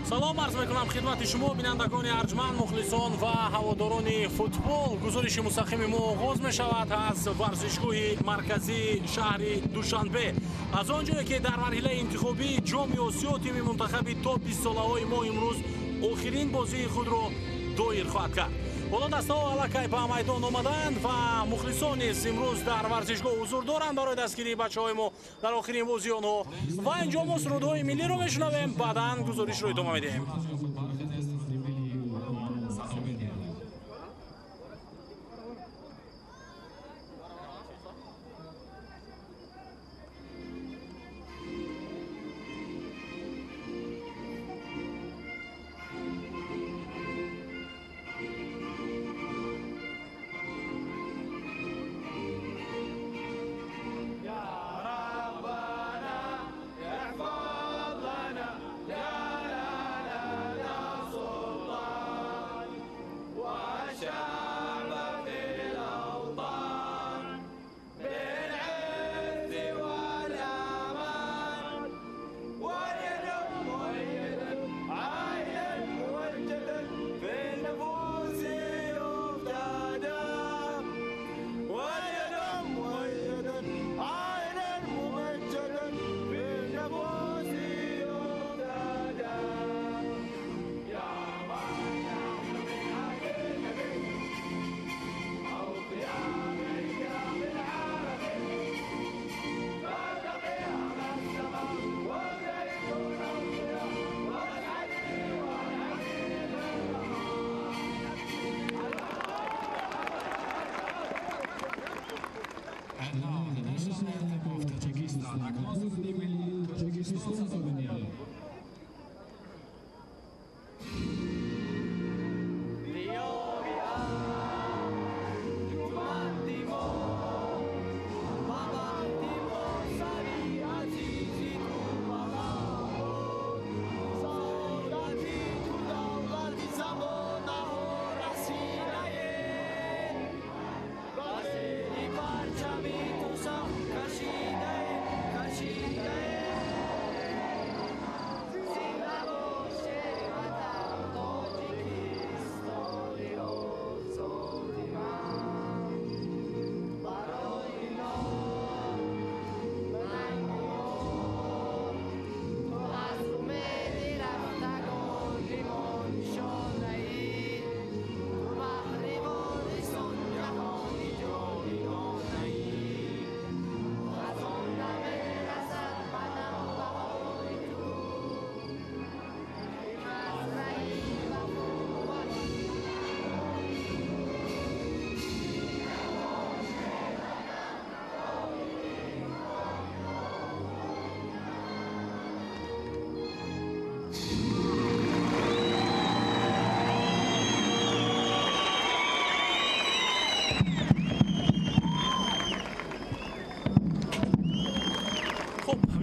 Салом арз мекунам хидмати шумо, бинандагони арҷманд, мухлисон ва ҳаводорони футбол. Гузориши мустақими мо оғоз мешавад аз варзишгоҳи марказии шаҳри Душанбе. Аз он ҷое ки дар марҳилаи интихобии Ҷоми Осиё тими мунтахаби то 20 солаҳои мо имрӯз охирин бозии худро доир хоҳад кард. Ҳоло дастаҳо аллакай ба майдон омаданд ва мухлисон низ имрӯз дар варзишгоҳ ҳузур доранд барои дастгирии бачаҳои мо дар охирин бозии онҳо. Ва инҷо мо сурудҳои миллиро мешунавем, баъдан гузоришро идома медиҳем.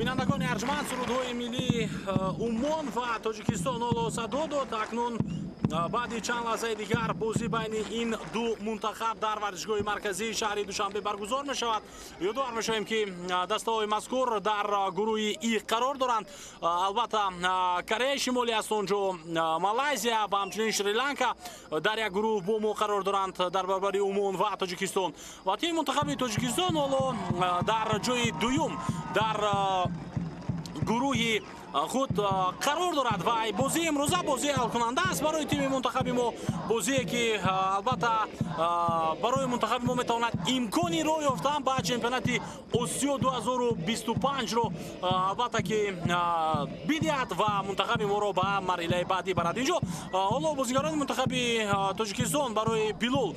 Бинандагони арҷманд, сурудҳои миллии Уммон ва Тоҷикистон ҳоло садо дод. Акнун баъди чанд лаҳзаи дигар бозӣ байни ин ду мунтахаб дар варзишгоҳи марказии шаҳри Душанбе баргузор мешавад. Ёдовар мешавем, ки дастаҳои мазкур дар гурӯҳи И қарор доранд. Албатта, Кореяи Шимолӣ аст он ҷо, Малайзия ва ҳамчунин Шри-Ланка дар як гурӯҳ бо мо қарор доранд дар баробари Уммон ва Тоҷикистон. Ва тими мунтахаби Тоҷикистон ҳоло дар ҷои дуюм дар гурӯҳи худ қарор дорад ва бозии имрӯза бозии ҳалкунанда аст барои тими мунтахаби мо. Бозие ки албатта барои мунтахаби мо метавонад имкони роҳ ёфтан ба чемпионати Осиё 2025-ро албатта ки бидиҳад ва мунтахаби моро ба марҳилаи баъдӣ барад. Инҷо ҳоло бозигарони мунтахаби Тоҷикистон барои Билол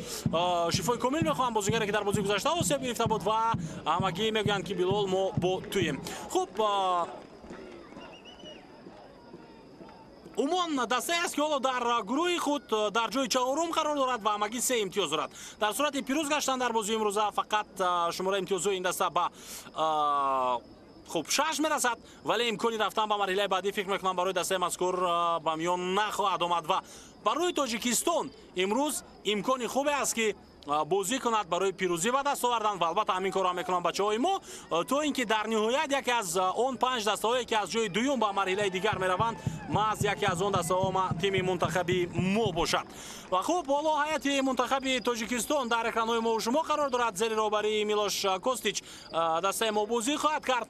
шифои комил мехоҳанд, бозигаре ки дар бозии гузашта осеб гирифта буд ва ҳамагӣ мегӯянд ки Билол мо бо туем. Хуб, Умон дастае аст ки ҳоло дар гурӯҳи худ дар ҷои чаҳорум қарор дорад ва ҳамагӣ 3 имтиёз дорад. Дар сурати пирӯз гаштан дар бозии имрӯза фақат шумораи имтиёзҳои ин даста ба хуб 6 мерасад, вале имкони рафтан ба марҳилаи баъдӣ фикр мекунам барои дастаи мазкур ба миён нахоҳад омад ва барои Тоҷикистон имрӯз имкони хубе аст ки бозӣ кунад барои пирӯзӣ ба даст овардан ва албатта ҳамин корро мекунанд бачаҳои мо, то ин ки дар ниҳоят яке аз он 5 дастаҳое ки аз ҷои дуюм ба марҳилаи дигар мераванд, маҳз яке аз он дастаҳо тими мунтахаби мо бошад. Ва хуб, ҳоло ҳайати мунтахаби Тоҷикистон дар экранҳои мо шумо қарор дорад. Зери роҳбарии Милош Костич дастаи мо бозӣ хоҳад кард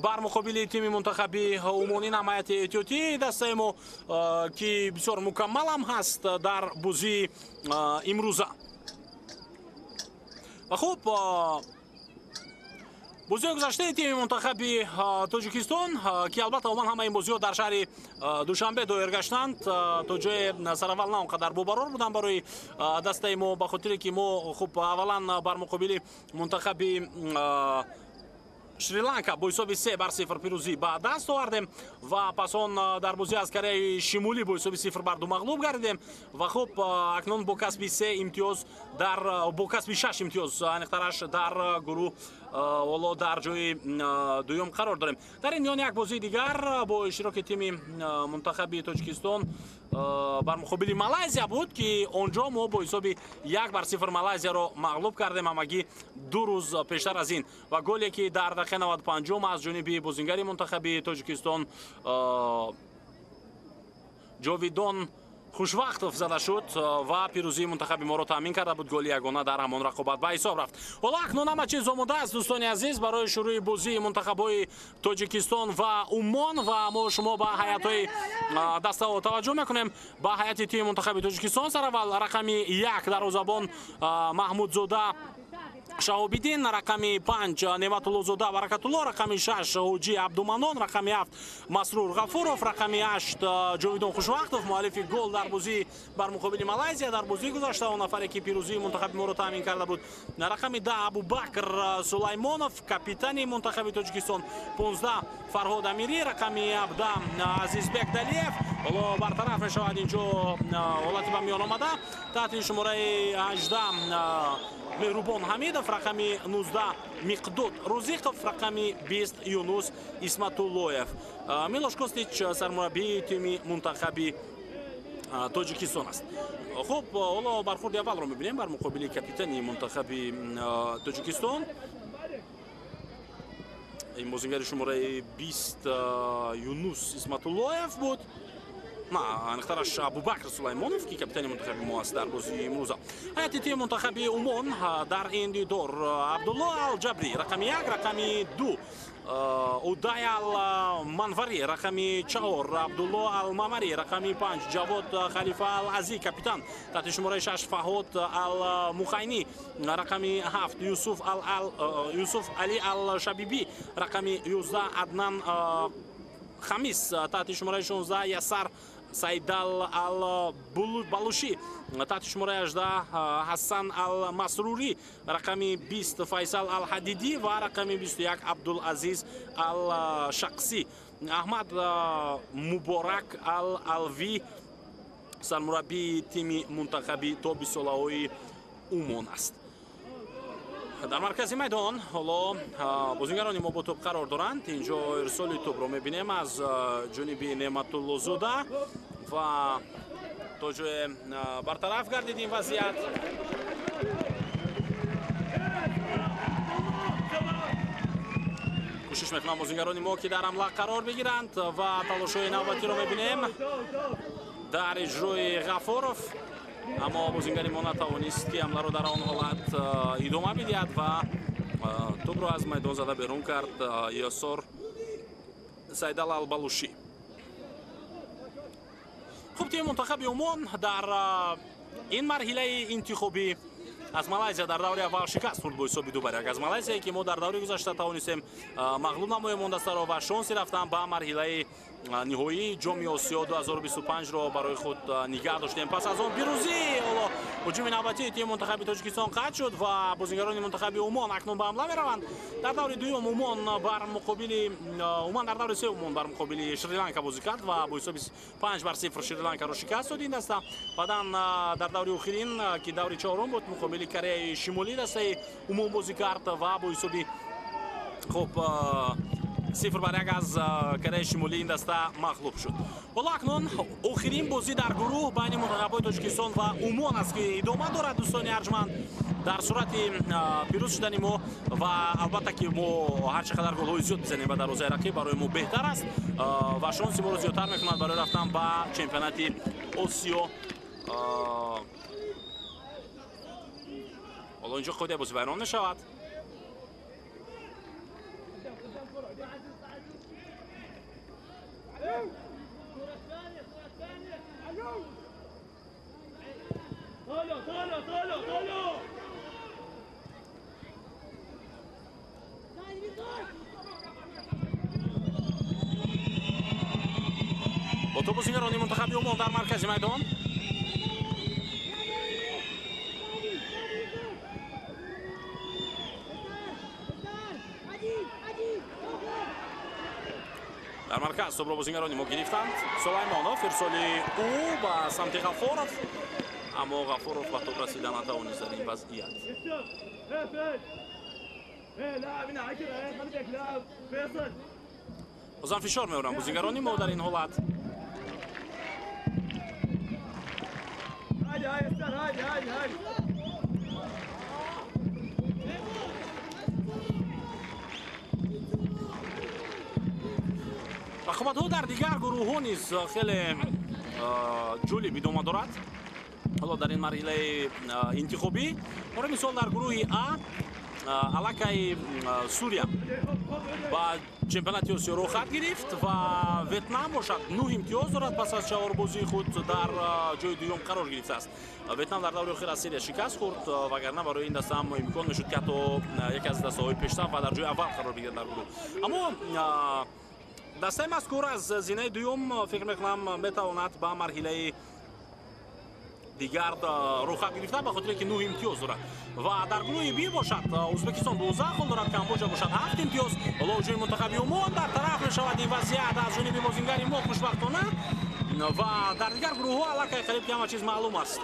бар муқобили тими мунтахаби Умон. Ин ҳам ҳайати эҳтиётии дастаи мо, ки бисёр мукаммалам ҳаст дар бозии имрӯза. Ва хуб, бозиҳои гузаштаи тими мунтахаби Тоҷикистон, ки албатта умуман ҳамаи ин бозиҳо дар шаҳри Душанбе доир гаштанд, то ҷое сараввал на он қадар бобарор буданд барои дастаи мо, ба хотире ки мо хуб аввалан бар муқобили мунтахаби Шри-Ланка бо ҳисоби 3-0 пирӯзӣ ба даст овардем ва пас он дар бозӣ аз Кореяи Шимолӣ бо ҳисоби 0-2 мағлуб гардидем. Ва хуб, акнун бо касби 3 имтиёз дар бо касби 6 имтиёз аниқтараш дар гурӯҳ ҳоло дар ҷои дуюм қарор дорем. Дар ин миён як бозии дигар бо иштироки тими мунтахаби Тоҷикистон бар муқобили Малайзия буд, ки он ҷо мо бо ҳисоби 1-0 Малайзияро мағлуб кардем ҳамагӣ 2 рӯз пештар аз ин. Ва голе ки дар дақиқаи 95 аз ҷониби бозингари мунтахаби Тоҷикистон Ҷовидон Хушвақтов зада шуд ва пирӯзии мунтахаби моро таъмин карда буд. Голи ягона дар ҳамон рақобат ба ҳисоб рафт. Ҳоло акнун ҳама чиз омода аст, дӯстони азиз, барои шурӯи бозии мунтахабҳои Тоҷикистон ва Умон. Ва мо шумо ба ҳайатҳои дастаҳо таваҷҷӯҳ мекунем. Ба ҳайати тими мунтахаби Тоҷикистон сараввал рақами 1 дарвозабон Маҳмудзода Шаҳобиддин, рақами 5 Неъматуллозода Баракатулло, рақами 6 Ҳоҷӣ Абдуманон, рақами 7 Масрур Ғафуров, рақами 8 Ҷовидон Хушвақтов, муаллифи гол дар бозӣ бар муқобили Малайзия дар бозии гузашта, он нафаре ки пирӯзии мунтахаби моро таъмин карда буд. Рақами 10 Абубакр Сулаймонов, капитани мунтахаби Тоҷикистон, 15 Фарҳод Амирӣ, рақами 17 Азизбек Далиев. Ҳоло бартараф мешавад инҷо ҳолати ба миён омада. Таҳти шумораи 18 Меҳрубон Ҳамидов, рақами 19 Миқдод Рӯзиқов, рақами 20 Юнус Исматуллоев. Милош Костич сармураббии тими мунтахаби Тоҷикистон аст. Хуб, ҳоло бархурди аввалро мебинем бар муқобили капитани мунтахаби Тоҷикистон. Ин бозингари шумораи 20 Юнус Исматуллоев буд. На, аниқтараш Абубакр Сулаймонов, ки капитани мунтахаби мо аст дар бозии имрӯза. Ҳайати тими мунтахаби Умон дар ин дидор Абдулло Алҷабрӣ, рақами 1, рақами 2 Удай Ал-Манварӣ, рақами 4 Абдулло Алмамарӣ, рақами 5 Ҷавод Халифа Ал-Азӣ, капитан, таҳти шумораи 6 Фаҳод Ал-Мухайнӣ, рақами 7 Юсуф Али Ал-Шабибӣ, рақами 11 Аднан Хамис, таҳти шумораи 16 Ясар Сайдал Ал-Балушӣ, таҳти шумораи 18 Ҳасан Ал-Масрурӣ, рақами 20 Файсал Ал-Ҳадидӣ ва рақами 21 Абдулазиз Ал-Шақсӣ. Аҳмад Муборак Ал-Алвӣ сармураббии тими мунтахаби то 20-солаҳои Умон аст. Дар маркази майдон ҳоло бозингарони мо бо тӯб қарор доранд. Инҷо ирсоли тӯбро мебинем аз ҷониби Неъматуллозода ва то ҷое бартараф гардид ин вазъият. Кӯшиш мекунанд бозингарони мо, ки дар ҳамла қарор бигиранд ва талошҳои навбатиро мебинем дар иҷрои Ғафуров, аммо бозингари мо натавонист, ки ҳамларо дар он ҳолат идома бидиҳад ва тӯбро аз майдон зада берун кард Ёсор Сайдал Албалушӣ. Хуб, тими мунтахаби Умон дар ин марҳилаи интихобӣ аз Малайзия дар даври аввал шикаст хӯрд бо ҳисоби 2-1. Аз Малайзия, ки мо дар даври гузашта тавонистем мағлуб намоем он дастаро ва шонси рафтан ба марҳилаи ниҳоии Ҷоми Осиё 2025-ро барои худ нигаҳ доштем. Пас аз он пирӯзӣ ҳоло ҳуҷуми навбатии тими мунтахаби Тоҷикистон қатъ шуд ва бозингарони мунтахаби Умон акнун ба ҳамла мераванд. Дар даври дуюм Умон бар муқобили Умон дар даври сеюм Умон бар муқобили Шри-Ланка бозӣ кард ва бо ҳисоби 5-0 Шри-Ланкаро шикаст дод ин даста. Баъдан дар даври охирин, ки даври чорум буд, муқобили Кореяи Шимолӣ дастаи Умон бозӣ кард ва бо ҳисоби хуб 0-1 аз Кореяи Шимолӣ ин даста мағлуб шуд. Ҳоло акнун охирин бозӣ дар гурӯҳ байни мунтахабҳои Тоҷикистон ва Умон аст, ки идома дорад, дӯстони арҷманд. Дар сурати пирӯз шудани мо ва албатта ки мо ҳар чӣ қадар голҳои зиёд бизанем ба дарвозаи рақиб барои мо беҳтар аст ва шонси моро зиёдтар мекунад барои рафтан ба чемпионати Осиё. Ҳоло инҷо қоидаи бозӣ вайрон мешавад. Бо топу бозигарони мунтахаби Умон дар маркази майдон. Дар марказ топро бозигарони мо гирифтанд. Сулаймонов ирсоли ӯ ба самти Ғафуров, аммо Ғафуров ба топ расида натавонист дар ин вазъият. Бозам фишор меоранд бозигарони мо дар ин ҳолат. Рақобатҳо дар дигар гурӯҳҳо низ хеле ҷолиб идома дорад. Ҳоло дар ин марҳилаи интихобӣ, барои мисол дар гурӯҳи А аллакай Сурия ба чемпионати Осиё роҳхат гирифт ва Ветнам бошад 9 имтиёз дорад, пас аз чаҳорбозии худ дар ҷои дуюм қарор гирифтааст. Ветнам дар даври охир аз Сирия шикаст хӯрд, вагарна барои ин даста ҳам имкон мешуд ки ҳатто яке аз дастаҳои пештаф ва дар ҷои аввал қарор бигирад дар гурӯҳ. Аммо дастаи мазкур аз зинаи дуюм фикр мекунам метавонад ба марҳилаи дигар рӯхат гирифта, ба хотире ки 9 имтиёз дорад. Ва дар гурӯҳи Б бошад Ӯзбекистон 12 хол дорад, Камбоҷа бошад 7 имтиёз. Ҳоло ҳуҷуми мунтахаби Умон дар тараф мешавад ин вазъият аз ҷониби бозингари мо хушбахтона. Ва дар дигар гурӯҳҳо аллакай қариб ки ҳама чиз маълум аст.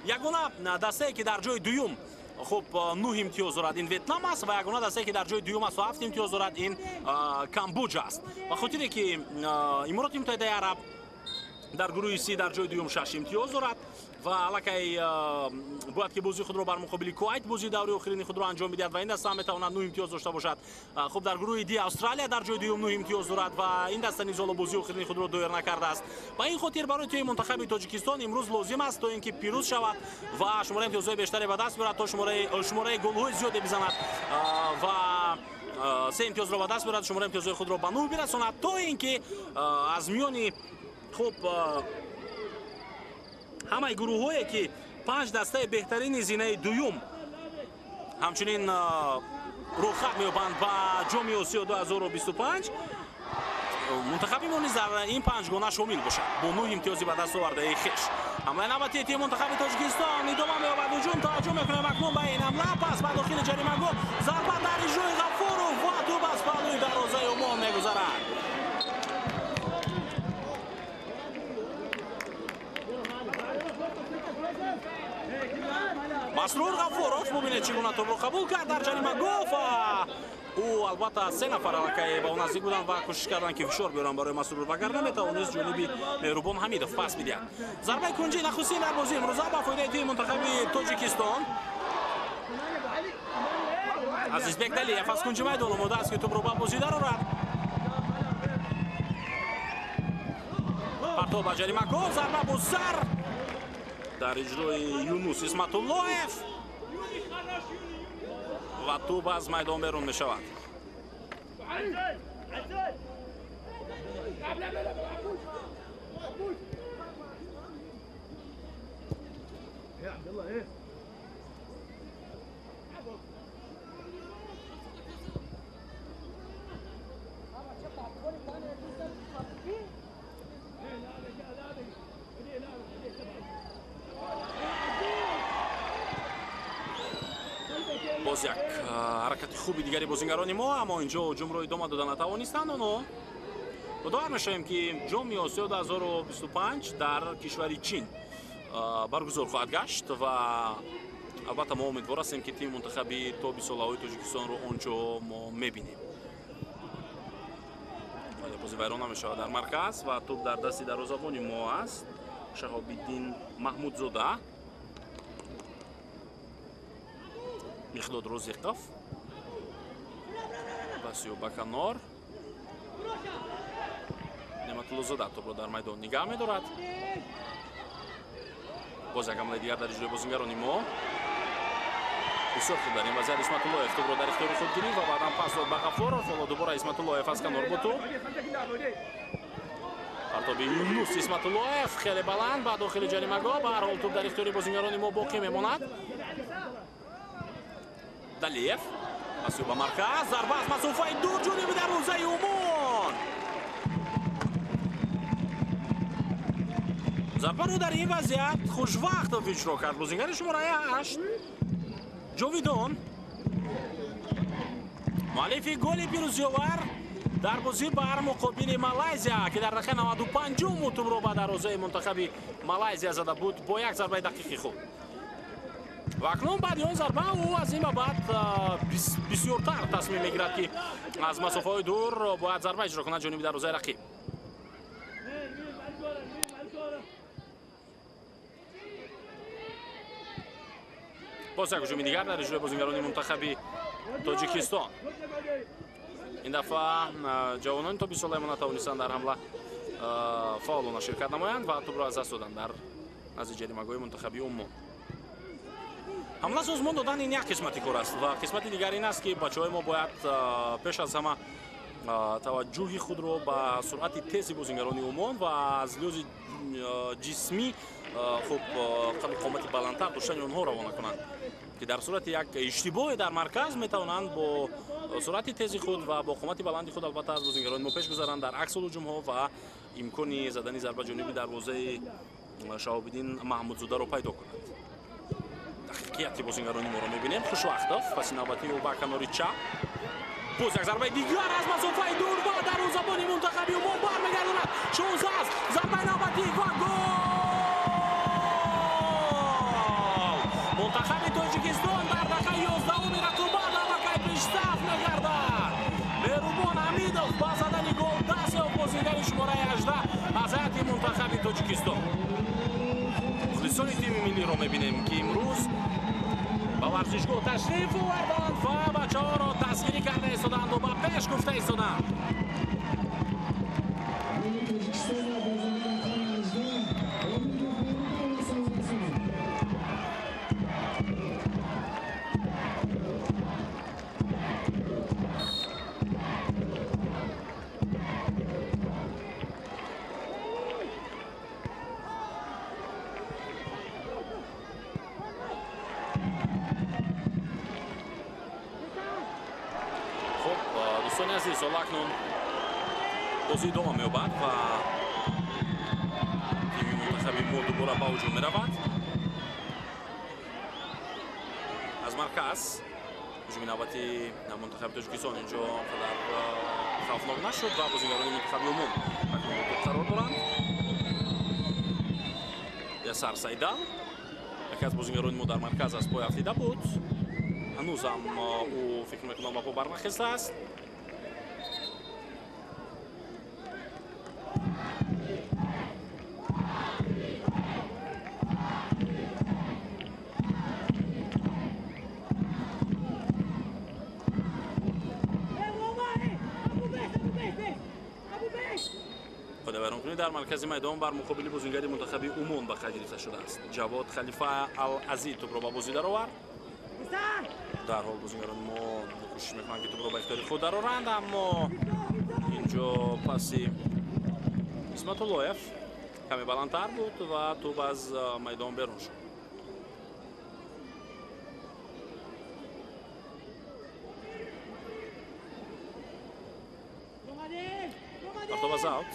Ягона дастае ки дар ҷои дуюм хуб 9 имтиёз дорад ин Ветнам аст ва ягона дастае ки дар ҷои дуюм аст ва 7 имтиёз дорад ин Камбоҷа аст. Ба хотире ки Имороти Муттаҳидаи Араб дар гурӯҳи С дар ҷои дуюм 6 имтиёз дорад ва аллакай бояд ки бозии худро бар муқобили Кувайт бозии даври охирини худро анҷом бидиҳад ва ин даста ҳам метавонад 9 имтиёз дошта бошад. Хуб дар гурӯҳи Д Австралия дар ҷои дуюм 9 имтиёз дорад ва ин даста низ ҳоло бозии охирини худро доир накардааст. Ба ин хотир барои тими мунтахаби Тоҷикистон имрӯз лозим аст то ин ки пирӯз шавад ва шумораи имтиёзҳои бештаре ба даст биёрад, то шумораи голҳои зиёде бизанад ва 3 имтиёзро ба даст биёрад, шумораи имтиёзҳои худро ба 9 бирасонад, то ин ки аз миёни хуб ҳамаи гурӯҳҳое ки 5 дастаи беҳтарини зинаи дуюм ҳамчунин рӯхат меёбанд ба Ҷоми Осиё 2025, мунтахаби мо низ дар ин панҷгона шомил бошад бо 9 имтиёзи ба даст овардаи хеш. Ҳамлаи навбатии тими мунтахаби Тоҷикистон идома меёбад. Ҳуҷум таваҷҷӯҳ мекунем акнун ба ин ҳамла, пас ба дохили ҷаримагоҳ зарба дар иҷрои Ғафуров ва тӯб аз паҳлӯи дарвозаи Умон мегузарад. Масрур Ғафуров бубинед чӣ гуна тӯбро қабул кард дар ҷаримагоҳ ва ӯ албатта 3 нафар аллакай ба ӯ наздик буданд ва кӯшиш карданд ки фишор биёранд барои Масрур, вагарна метавонист ҷониби Меҳрубон Ҳамидов пас бидиҳад. Зарбаи кунҷӣ нахустин дар бозии имрӯза ба фоидаи тими мунтахаби Тоҷикистон. Азизбек Далиев аз кунҷи майдон омода аст ки тӯбро ба бозӣ дарорад. Партов ба ҷаримагоҳ, зарба бо сар дар иҷрои Юнус Исматуллоев ва тӯб аз майдон берун мешавад. Боз як ҳаракати хуби дигари бозингарони мо, аммо инҷо ҳуҷумро идома дода натавонистанд онҳо. Ёдовар мешавем ки Ҷоми Осиё 2025 дар кишвари Чин баргузор хоҳад гашт ва албатта мо умедвор ҳастем ки тими мунтахаби то 20 солаҳои Тоҷикистонро он ҷо мо мебинем. Бозӣ вайрон намешавад дар марказ ва тӯб дар дасти дарвозабони мо аст, Шаҳобиддин Маҳмудзода. Миқдод Розиқов пасиё ба канор. Неъматуллозода тӯбро дар майдон нигаҳ медорад. Боз як ҳамлаи дигар дар иҷрои бозингарони мо. Бисёр хуб дар ин вазъият Исматуллоев тӯбро дар ихтиёри худ гирифт ва баъдан пас дод ба Ғаффоров. Ҳоло дубора Исматуллоев аз канор бо тӯб. Партоби Юнус Исматуллоев хеле баланд ба дохили ҷаримагоҳ. Ба ҳар ҳол тӯб дар ихтиёри бозингарони мо боқӣ мемонад. Далиев пасиё ба марказ, зарба аз масофаи дур ҷониби дарвозаи Умон. Зарбаро дар ин вазъият Хушвақтов иҷро кард. Бозингари шумораи 8 Ҷовидон, муаллифи голи пирӯзиёвар дар бозӣ бар муқобили Малайзия, ки дар дақиқаи 95 тӯбро ба дарвозаи мунтахаби Малайзия зада буд бо як зарбаи дақиқи худ. Ва акнун баъди он зарба ӯ аз ин ба баъд бисёртар тасмим мегирад, ки аз масофаҳои дур бояд зарба иҷро кунад ҷониби дарвозаи рақиб. Боз як ҳуҷуми дигар дар иҷрои бозингарони мунтахаби Тоҷикистон. Ин дафъа ҷавонони то 20 солаи мо натавонистанд дар ҳамла фаъолона ширкат намоянд ва тӯбро аз даст доданд дар назди ҷаримагоҳи мунтахаби Уммон. Ҳамла созмон додан ин як қисмати кор аст ва қисмати дигар ин аст, ки бачаҳои мо бояд пеш аз ҳама таваҷҷӯҳи худро ба суръати тези бозингарони Умон ва аз лиҳози ҷисмӣ хуб қаду қомати баландтар доштани онҳо равона кунанд, ки дар сурати як иштибоҳе дар марказ метавонанд бо суръати тези худ ва бо қомати баланди худ албатта аз бозингарони мо пеш гузаранд дар аксул ҳуҷумҳо ва имкони задани зарба ҷониби дарвозаи Шаҳобиддин Маҳмудзодаро пайдо кунанд. Дақиқияти бозингарони моро мебинем. Хушвақтов паси навбати ӯ ба канори чап. Боз як зарбаи дигар аз масофаи дур ва дарвозабони мунтахаби Умон бармегардонад. 16 аст. Зарбаи навбатӣ ва гол! Мунтахаби Тоҷикистон дар дақиқаи 11 рақобат аллакай пешсаф мегардад. Меҳрубон Ҳамидов ба задани гол даст ёфт, бозингари шумораи 18 аз ҳайати мунтахаби Тоҷикистон. Мухлисони тими миллиро мебинем, ки имрӯз ба варзишгоҳ ташриф оварданд ва бачаҳоро дастгирӣ карда истодаанд ва ба пеш гуфта истодаанд. Дӯстони азиз, ҳоло акнун бозӣ идома меёбад ва тими мунтахаби мо дубора ба ҳуҷум меравад. Аз марказ ҳуҷуми навбати мунтахаби Тоҷикистон инҷо он қадар хавфнок нашуд ва бозингарони мунтахаби Умон акнун бо тӯб қарор доранд. Ясар Сайдал, яке аз бозингарони мо дар марказ аз пой афтида буд. Ҳанӯзам ӯ фикр мекунам ба по барнахестааст. Қоидавайронкунӣ дар маркази майдон бар муқобили бозингари мунтахаби Умон ба қайд гирифта шудааст. Ҷавод Халифа Ал-Азӣ тӯбро ба бозӣ даровард. Дар ҳол бозингарони мо кӯшиш мекунанд, ки тӯбро ба ихтиёри худ дароранд, аммо инҷо паси Исматуллоев каме баландтар буд ва тӯб аз майдон берун шуд. Партов аз аут.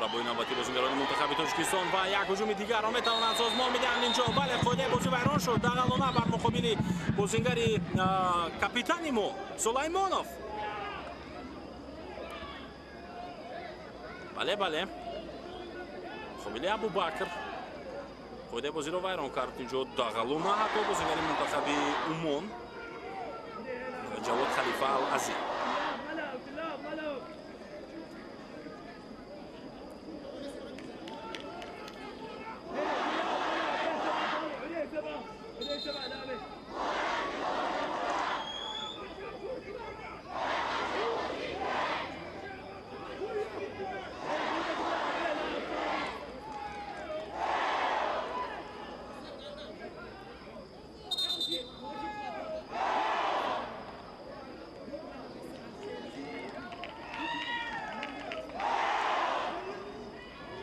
Рабои навбати бозингарони мунтахаби Тоҷикистон ва як ҳуҷуми дигарро метавонанд созмон медиҳанд инҷо. Бале, қоидаи бозӣ вайрон шуд. Дағалона бар муқобили бозингари капитани мо Сулаймонов. Бале, бале, муқобили Абубакр қоидаи бозиро вайрон кард инҷо дағалона ҳатто бозингари мунтахаби Умон Ҷавод Халифа Ал-Азӣ.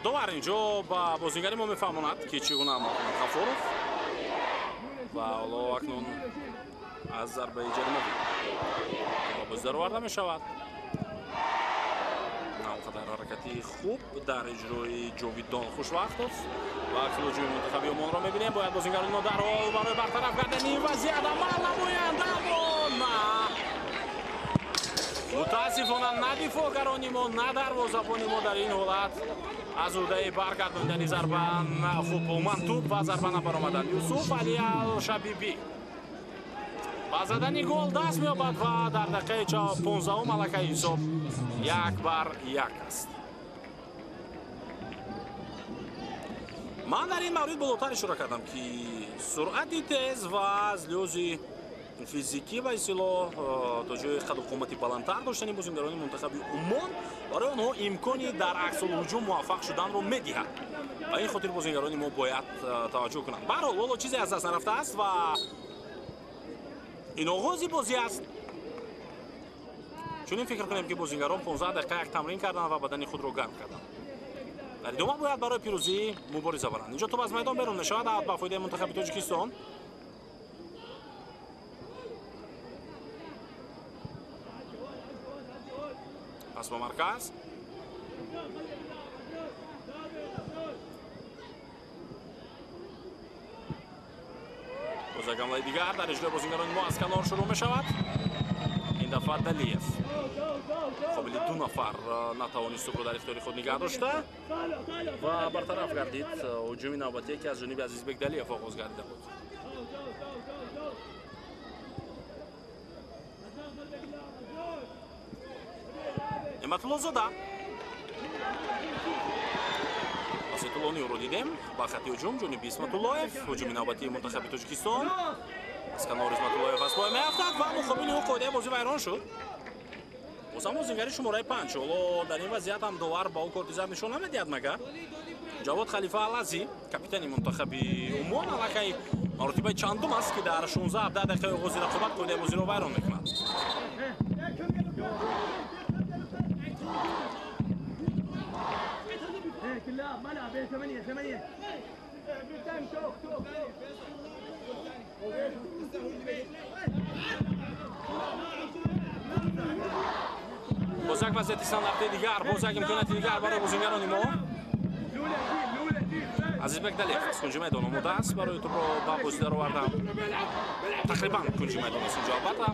Довар инҷо ба бозингари мо мефаҳмонад, ки чӣ гуна амал кунад Ғафуров ва ҳоло акнун аз зарбаи ҷаримавӣ ба бозӣ дароварда мешавад. На он қадар ҳаракати хуб дар иҷрои Ҷовидон Хушвақтов ва аксулҳуҷуми мунтахаби Омонро мебинем. Бояд бозингарони мо дарҳол барои бартараф кардани ин вазъият амал намоянд, аммо на, мутаассифона на дифоъгарони мо, на дарвозабони мо дар ин ҳолат аз ӯҳдаи баргардондани зарба хуб умуман тӯб ва зарба набаромаданд. Юсуф Али Алшабибӣ ба задани гол даст меёбад ва дар дақиқаи 15 аллакай ҳисоб 1-1 аст. Ман дар ин маврид болотар ишора кардам, ки суръати тез ва аз лиҳози физикӣ ва истилоҳ то ҷои қаду қомати баландтар доштани бозингарони мунтахаби Умон барои онҳо имкони дар аксулҳуҷум муваффақ шуданро медиҳад. Ба ин хотир бозингарони мо бояд таваҷҷӯҳ кунанд. Баҳрҳол ҳоло чизе аз даст нарафтааст ва ин оғози бозӣ аст. Чунин фикр кунем, ки бозингарон 15 дақиқа як тамрин карданд ва бадани худро гарм карданд. Дар идома бояд барои пирӯзӣ мубориза баранд. Инҷо тӯб аз майдон берун мешавад, аут ба фоидаи мунтахаби Тоҷикистон. Пас ба марказ. Боз як ҳамлаи дигар дар иҷрои бозингарони мо аз канор шурӯъ мешавад. Ин дафъа Далиев қобили ду нафар натавонист тӯбро дар ихтиёри худ нигаҳ дошта ва бартараф гардид. Ҳуҷуми навбатие, ки аз ҷониби Азизбек Далиев оғоз гардида буд. Неъматуллозода паси тӯлонӣ ӯро дидем ба хати ҳуҷум ҷониби Исматуллоев. Ҳуҷуми навбатии мунтахаби Тоҷикистон аз канор Исматуллоев аз пой меафтад ва муқобили ӯ қоидаи бозӣ вайрон шуд. Боз ҳам бозингари шумораи 5. Ҳоло дар ин вазъият ҳам довар ба ӯ корти зард нишон намедиҳад, магар Ҷавод Халифа Алазӣ, капитани мунтахаби Умон, аллакай маротибаи чандум аст, ки дар 16-17 дақиқаи оғози рақобат қоидаи бозиро вайрон мекунад. Боз як вазъияти стандартии дигар, боз як имконияти дигар барои бозингарони мо. Азизбек Далиев аз кунҷи майдон омода аст барои тӯбро ба бозӣ даровардан. Тақрибан кунҷи майдон аст инҷо, албатта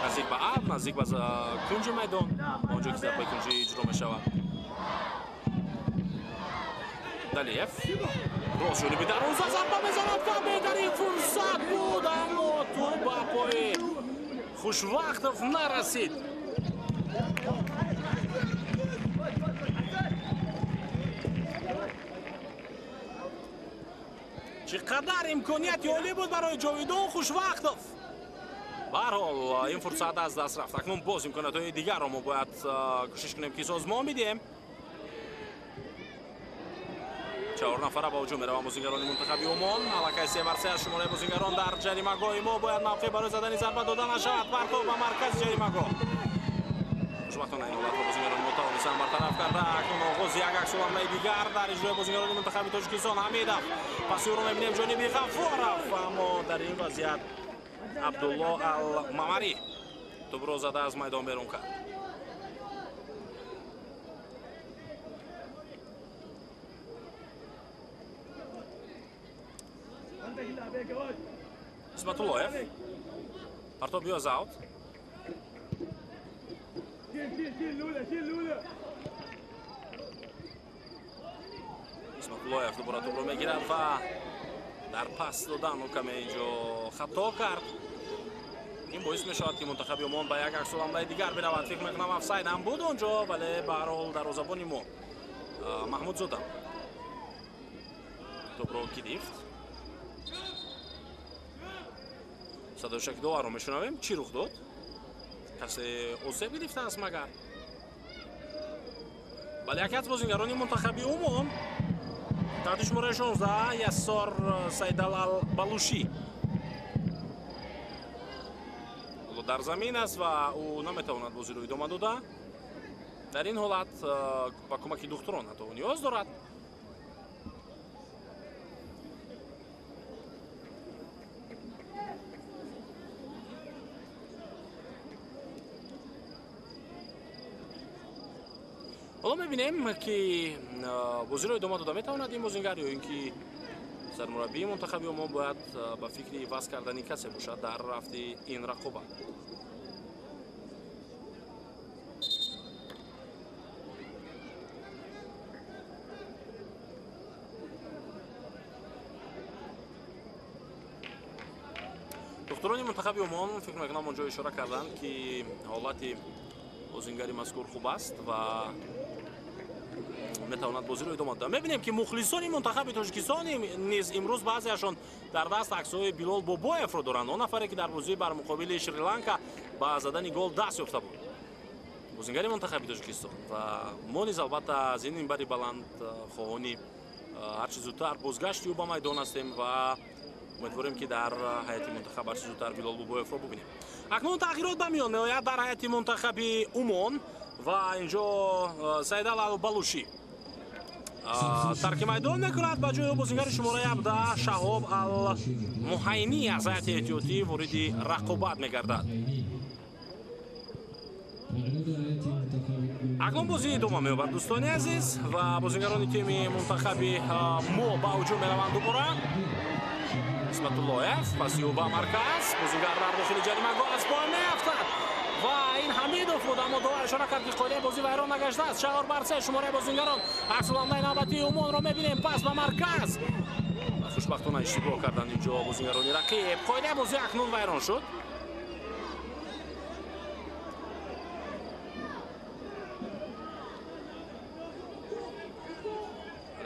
наздик ба ав, наздик ба кунҷи майдон, он ҷо ки зарбаи кунҷӣ иҷро мешавад. Далиев рост ҷониби дарвоза зарба мезанад ва беҳтарин фурсат буд, аммо тӯб ба пои Хушвақтов нарасид. Чӣ қадар имконияти олӣ буд барои Ҷовидон Хушвақтов. Баҳрҳол ин фурсат аз даст рафт. Акнун боз имкониятҳои дигарро мо бояд кӯшиш кунем, ки созмон бидиҳем. 4 нафара ба ҳуҷум мераванд бозингарони мунтахаби Умон. Аллакай 3-3 аз шумораи бозингарон дар ҷаримагоҳи мо. Бояд мавқеъ барои задани зарба дода нашавад. Партов ба маркази ҷаримагоҳ. Хушбахтона ин ҳолатро бозингарони мо тавонистанд бартараф карда. Акнун оғози як аксулҳамлаи дигар дар иҷрои бозингарони мунтахаби Тоҷикистон. Ҳамидов паси ӯро мебинем ҷониби Ғафуров, аммо дар ин вазъият Абдулло Алмамарӣ тӯбро зада аз майдон берун кард. Исматуллоев партоб ё аут. Исматуллоев дубора тӯбро мегирад ва дар пас додан ӯ каме инҷо хато кард. Ин боис мешавад, ки мунтахаби Умон ба як аксулҳамлаи дигар биравад. Фикр мекунам офсайд ҳам буд онҷо, вале ба ҳар ҳол дарвозабони мо Маҳмудзода тӯбро гирифт. Садои шаки доварро мешунавем. Чӣ рух дод? Касе осеб гирифтааст магар? Бале, яке аз бозингарони мунтахаби Умон таҳти шумораи 16 Яссор Сайдал Албалушӣ дар замин аст ва ӯ наметавонад бозиро идома дода. Дар ин ҳолат ба кӯмаки духтурон ҳатто ниёз дорад. Ҳоло мебинем, ки бозиро идома дода метавонад ин бозингар ё ин ки сармураббии мунтахаби Омон бояд ба фикри иваз кардани касе бошад дар рафти ин рақобат. Духтурони мунтахаби Омон фикр мекунам онҷо ишора карданд, ки ҳолати бозингари мазкур хуб аст ва метавонад бозиро идома додад. Мебинем, ки мухлисони мунтахаби Тоҷикистон низ имрӯз баъзеашон дар даст аксҳои Билол Бобоевро доранд, он нафаре, ки дар бозии бар муқобили Шри-Ланка ба задани гол даст ёфта буд, бозингари мунтахаби Тоҷикистон. Ва мо низ албатта аз ин минбари баланд хоҳони ҳарчи зудтар бозгашти ӯ ба майдон ҳастем ва умедворем, ки дар ҳайати мунтахаб ҳарчи зудтар Билол Бобоевро бубинем. Акнун тағйирот ба миён меояд дар ҳайати мунтахаби Умон ва инҷо Саидал Албалушӣ тарки майдон мекунад, ба ҷои ӯ бозингари шумораи 17 Шаҳоб Алмуҳайнӣ аз ҳайати эҳтиётӣ вориди рақобат мегардад. Акнун бозӣ идома меёбад, дӯстони азиз, ва бозингарони тими мунтахаби мо ба ҳуҷум мераванд дубора. Исматуллоев паси ӯ ба марказ, бозингар дар дохили ҷаримагоҳ аз по меафтад ва ин Ҳамидов буд, аммо довар ишора кард, ки қоидаи бозӣ вайрон нагаштааст. 4-3 шумораи бозингарон. Аксуламдаи навбатии Умонро мебинем, пас ба марказ. Хушбахтона иштибоҳ карданд инҷо бозингарони рақиб. Қоидаи бозӣ акнун вайрон шуд.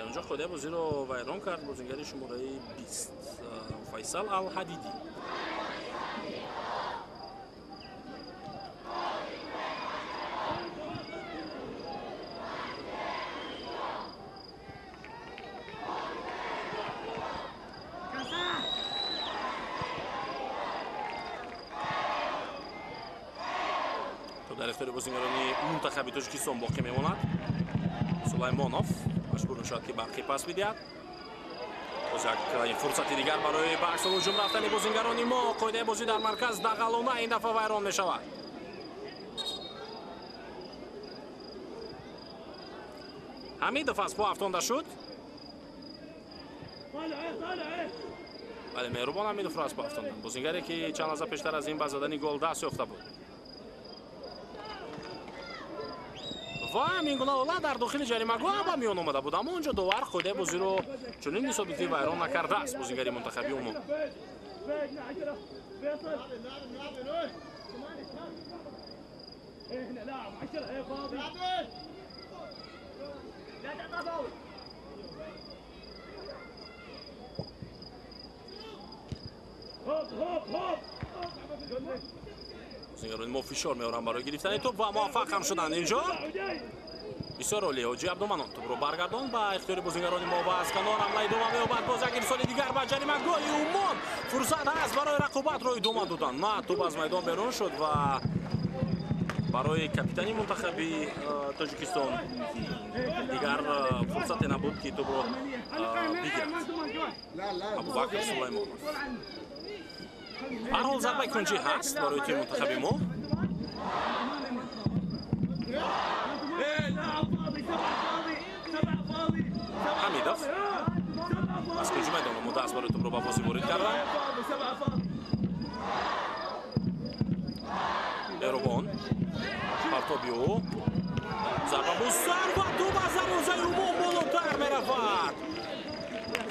Онҷо қоидаи бозиро вайрон кард бозингари шумораи 20 Файсал Алҳадидӣ. Дар ихтиёри бозингарони мунтахаби Тоҷикистон боқӣ мемонад. Сулаймонов маҷбур мешавад, ки барқӣ пас бидиҳад. Боз як фурсати дигар барои ба аксул ҳуҷум рафтани бозингарони мо. Қоидаи бозӣ дар марказ дағалона ин дафъа вайрон мешавад. Ҳамидов аз по афтонда шуд. Бале, Меҳрубон Ҳамидовро аз по афтонданд, бозингаре, ки чанд лаҳза пештар аз ин ба задани гол даст ёфта буд. Ва ҳамин гуна ҳолат дар дохили ҷаримагоҳ ба миён омада буд, аммо онҷо довар қоидаи бозиро чунин ҳисобид, ки вайрон накардааст бозингари мунтахаби Умон. Бозингарони мо фишор меоранд барои гирифтани тӯп ва муваффақ ҳам шуданд инҷо. Бисёр олӣ, Ҳоҷи Абдуманон тӯпро баргардон ба ихтиёри бозингарони мо ва аз канор ҳамла идома меёбад. Боз як ирсоли дигар ба ҷаримагоҳи Умон. Фурсат ҳаст барои рақобатро идома додан. На, тӯп аз майдон берун шуд ва барои капитани мунтахаби Тоҷикистон дигар фурсате набуд, ки тӯпро бигирад. Абубакр Сулаймонов. Ҳар ҳол зарбаи кунҷӣ ҳаст барои тими мунтахаби мо. Ҳамидов аз кунҷи майдон омода аст барои тӯпро ба бозӣ ворид кардан. Меҳрубон партоби ӯ, зарба бо сар ва тӯп аз дарвозаи Умон болотар меравад.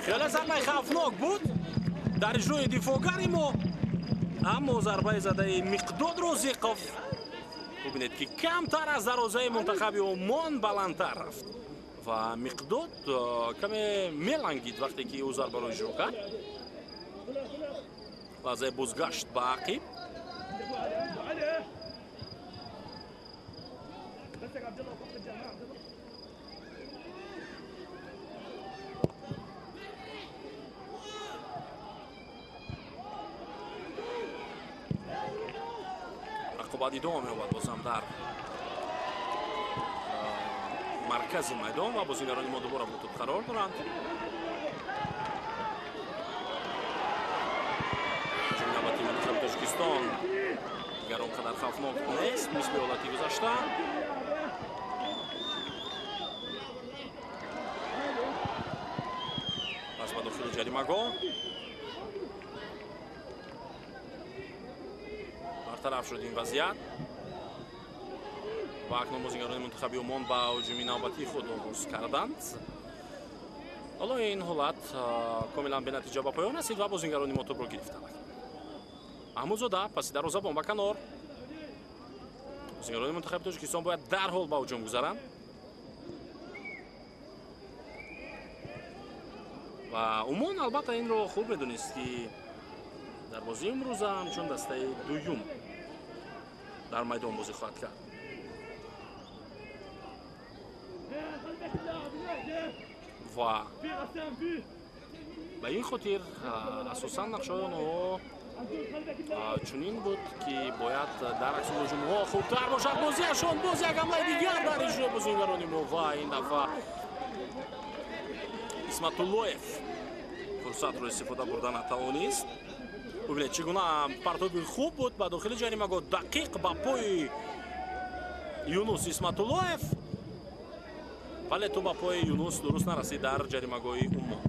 Хеле зарбаи хавфнок буд дар иҷрои дифоъгари мо, аммо зарбаи задаи Миқдод Розиқов, бубинед, ки камтар аз дарвозаи мунтахаби Умон баландтар рафт ва Миқдод каме мелангид вақте ки ӯ зарбаро иҷро кард. Лаҳзаи бозгашт ба ақиб. Рақобат идома меёбад бозам дар Маркази майдон ва бозигарони мо дубора бо тӯб қарор доранд. Ҳуҷуми навбатии мунтахаби Тоҷикистон дигар он қадар хавфнок нест, мисли ҳолати гузашта. Пас ба дохили ҷаримагоҳ бартараф шуд ин вазъият ва акнун бозигарони мунтахаби Умон ба ҳуҷуми навбатии худ оғоз карданд. Ҳоло ин ҳолат комилан бенатиҷа ба поён расид ва бозигарони мо тӯбро гирифтанд. Маҳмудзода паси дарвозабон ба канор. Бозигарони мунтахаби Тоҷикистон бояд дарҳол ба ҳуҷум гузаранд ва Умон албатта инро хуб медонист, ки дар бозии имрӯза ҳамчун дастаи дуюм дар майдон бозӣ хоҳад кард. Ва ба ин хотир асосан нақшаҳои онҳо чунин буд, ки бояд дар аксул ҳуҷумҳо хубтар бошад. Бозиашон боз як ҳамлаи дигар дар иҷрои бозигарони мо ва ин дафъа Исматуллоев фурсатро истифода бурда натавонист. Бубинед, чӣ гуна партоби хуб буд ба дохили ҷаримагоҳ, дақиқ ба пои Юнус Исматуллоев, вале тӯб ба пои Юнус дуруст нарасид дар ҷаримагоҳи Умон.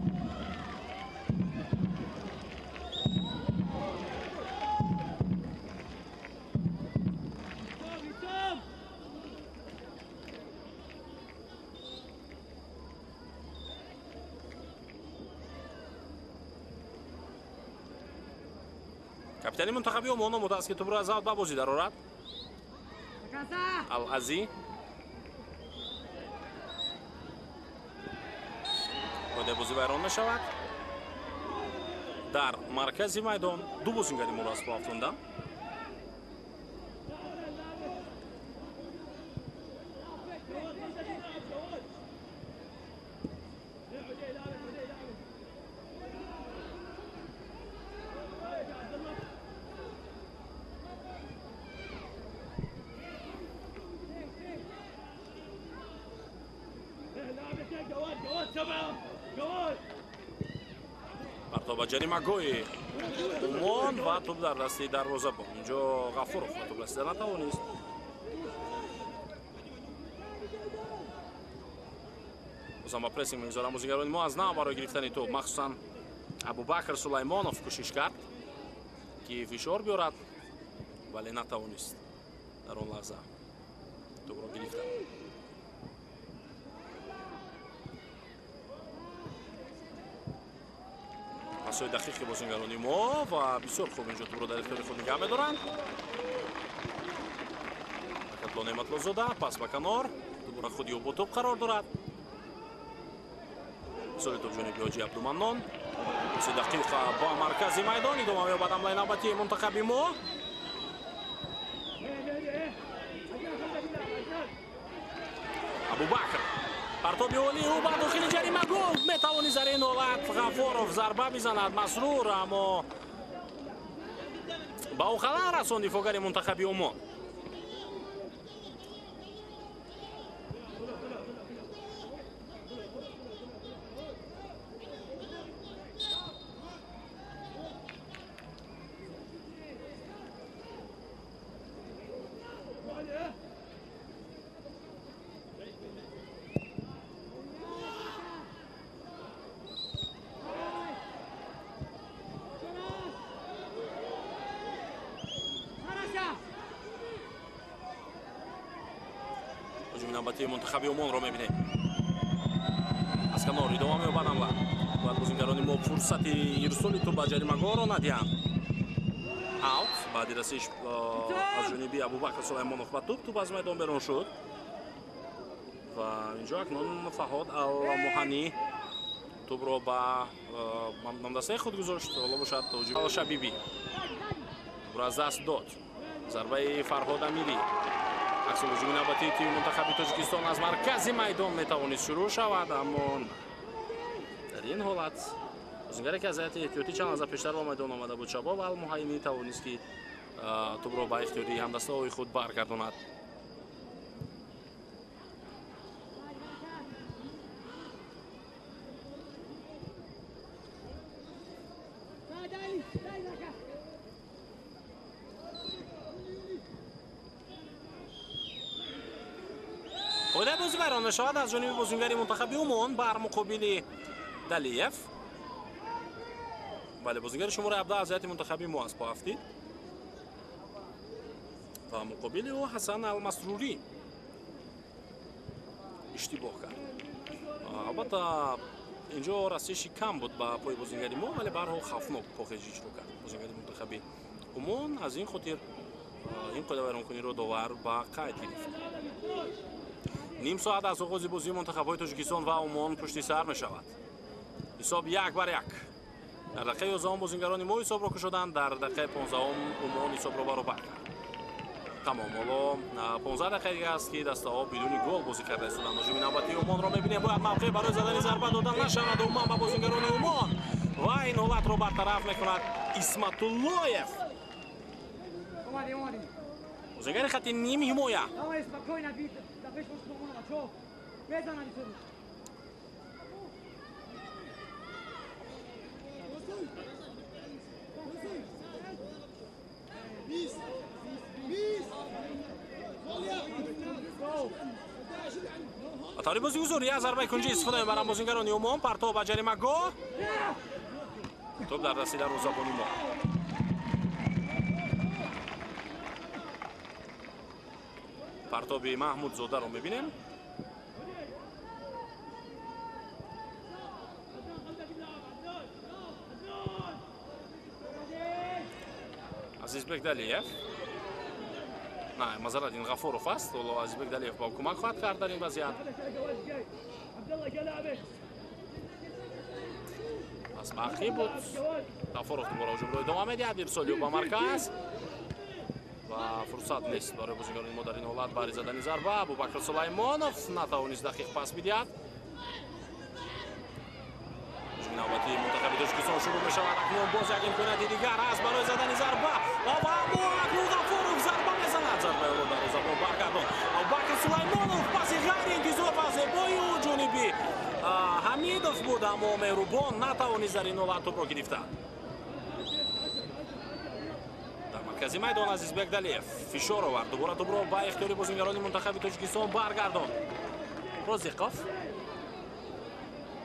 Капитани мунтахаби Умон омода аст, ки тӯбро аз авт ба бозӣ дарорад. Ал-Азӣ қоидаи бозӣ вайрон мешавад. Дар маркази майдон ду бозингари моро аз по афтонданд. Партоб ба ҷаримагоҳи Умон ва тӯб дар дасти дарвозабон. Инҷо Ғафуров ба тӯб расида натавонист. Бозам ба прессинг мегузоранд бозигарони мо аз нав барои гирифтани тӯб. Махсусан Абубакр Сулаймонов кӯшиш кард, ки фишор биёрад, вале натавонист дар он лаҳза тӯбро гирифта. Пасҳои дақиқи бозингарони мо ва бисёр хуб инҷо тӯбро дар ихтиёри худ нигаҳ медоранд. Баракатло Неъматлозода пас ба канор, дубора худи ӯ бо тӯб қарор дорад. Соли тӯб ҷониби Ҳоҷи Абдуманнон. Паси дақиқ ба маркази майдон идома меёбад ҳамлаи навбатии мунтахаби мо. Абубакр партоби олӣ ӯ ба дохили ҷаримагоҳ метавонист дар ин ҳолат Ғафоров зарба бизанад. Масрур, аммо ба ӯ халал расонд дифоъгари мунтахаби Умон. Ҳуҷуми навбатии мунтахаби Умонро мебинем. Аз канор идома меёбад ҳамла. Бояд бозингарони мо фурсати ирсоли тӯб ба ҷаримагоҳро надиҳанд. Аут баъди расиш аз ҷониби Абубакр Сулаймонов ба тӯб, тӯб аз майдон берун шуд ва инҷо акнун Фаҳод Алмуҳанӣ тӯбро ба ҳамдастаи худ гузошт. Ҳоло бошад Шабибӣ тӯбро аз даст дод. Зарбаи Фарҳод Амирӣ. Аксул ҳуҷуми навбатии тими мунтахаби Тоҷикистон аз маркази майдон метавонист шурӯъ шавад, аммо дар ин ҳолат бозингаре, ки аз ҳайати эҳтиётӣ чанд лаҳза пештар ба майдон омада буд, Шабоб Алмуҳайнӣ тавонист, ки тӯбро ба ихтиёри ҳамдастаҳои худ баргардонад. Қоидаи бозӣ вайрон мешавад аз ҷониби бозингари мунтахаби Умон бар муқобили Далиев. Бале, бозингари шумораи 17 аз ҳайати мунтахаби мо аз по афтид ва муқобили ӯ Ҳасан Алмасрурӣ иштибоҳ кард. Албатта, инҷо расиши кам буд ба пои бозингари мо, вале барҳол хавфнок похежӣ иҷро кард бозингари мунтахаби Умон. Аз ин хотир ин қоидавайронкуниро довар ба қайд гирифт. Ним соат аз оғози бозии мунтахабҳои Тоҷикистон ва Умон пушти сар мешавад. Ҳисоб 1-1. Дар дақиқаи 11 бозингарони мо ҳисобро кушоданд, дар дақиқаи 15 Умон ҳисобро баробар кард. Тамом, ҳоло 15 дақиқа дига аст, ки дастаҳо бидуни гол бозӣ карда истоданд. Ҳуҷуми навбатии Умонро мебинем. Бояд мавқеъ барои задани зарба дода нашавад умуман ба бозингарони Умон ва ин ҳолатро бартараф мекунад Исматуллоев, бозингари хати ним ҳимоя. Таври бозигузорӣ аз зарбаи кунҷӣ истифода мебаранд бозингарони Умон. Партов ба ҷаримагоҳ, тӯб дар дасти дарвозабони мо. Партоби Маҳмудзодаро мебинем. Азизбек Далиев, на, Мазараддин Ғафуров аст. Ҳоло Азизбек Далиев ба кӯмак хоҳад кард дар ин вазъият. Аз бақӣ буд. Ғафуров дубора ҳуҷумро идома медиҳад. Ирсоли ӯ ба марказ ва фурсат нест барои бозингарони мо дар ин ҳолат барои задани зарба. Абубакр Сулаймонов натавонист дақиқ пас бидиҳад. Ҳуҷуми навбатии мунтахаби Тоҷикистон шурӯъ мешавад. Акнун боз як имконияти дигар аст барои задани зарба ва аммо акнун Ғафуров зарба мезанад. Зарбаи ӯро дарвозабон баргардонд. Абубакр Сулаймонов паси ғайриинтизор ва зебои ӯ ҷониби Ҳамидов буд, аммо Меҳрубон натавонист дар ин ҳолат тӯбро гирифта. Дар маркази майдон Азизбек Далиев фишор овард, дубора тӯбро ба ихтиёри бозингарони мунтахаби Тоҷикистон баргардонд. Розиқов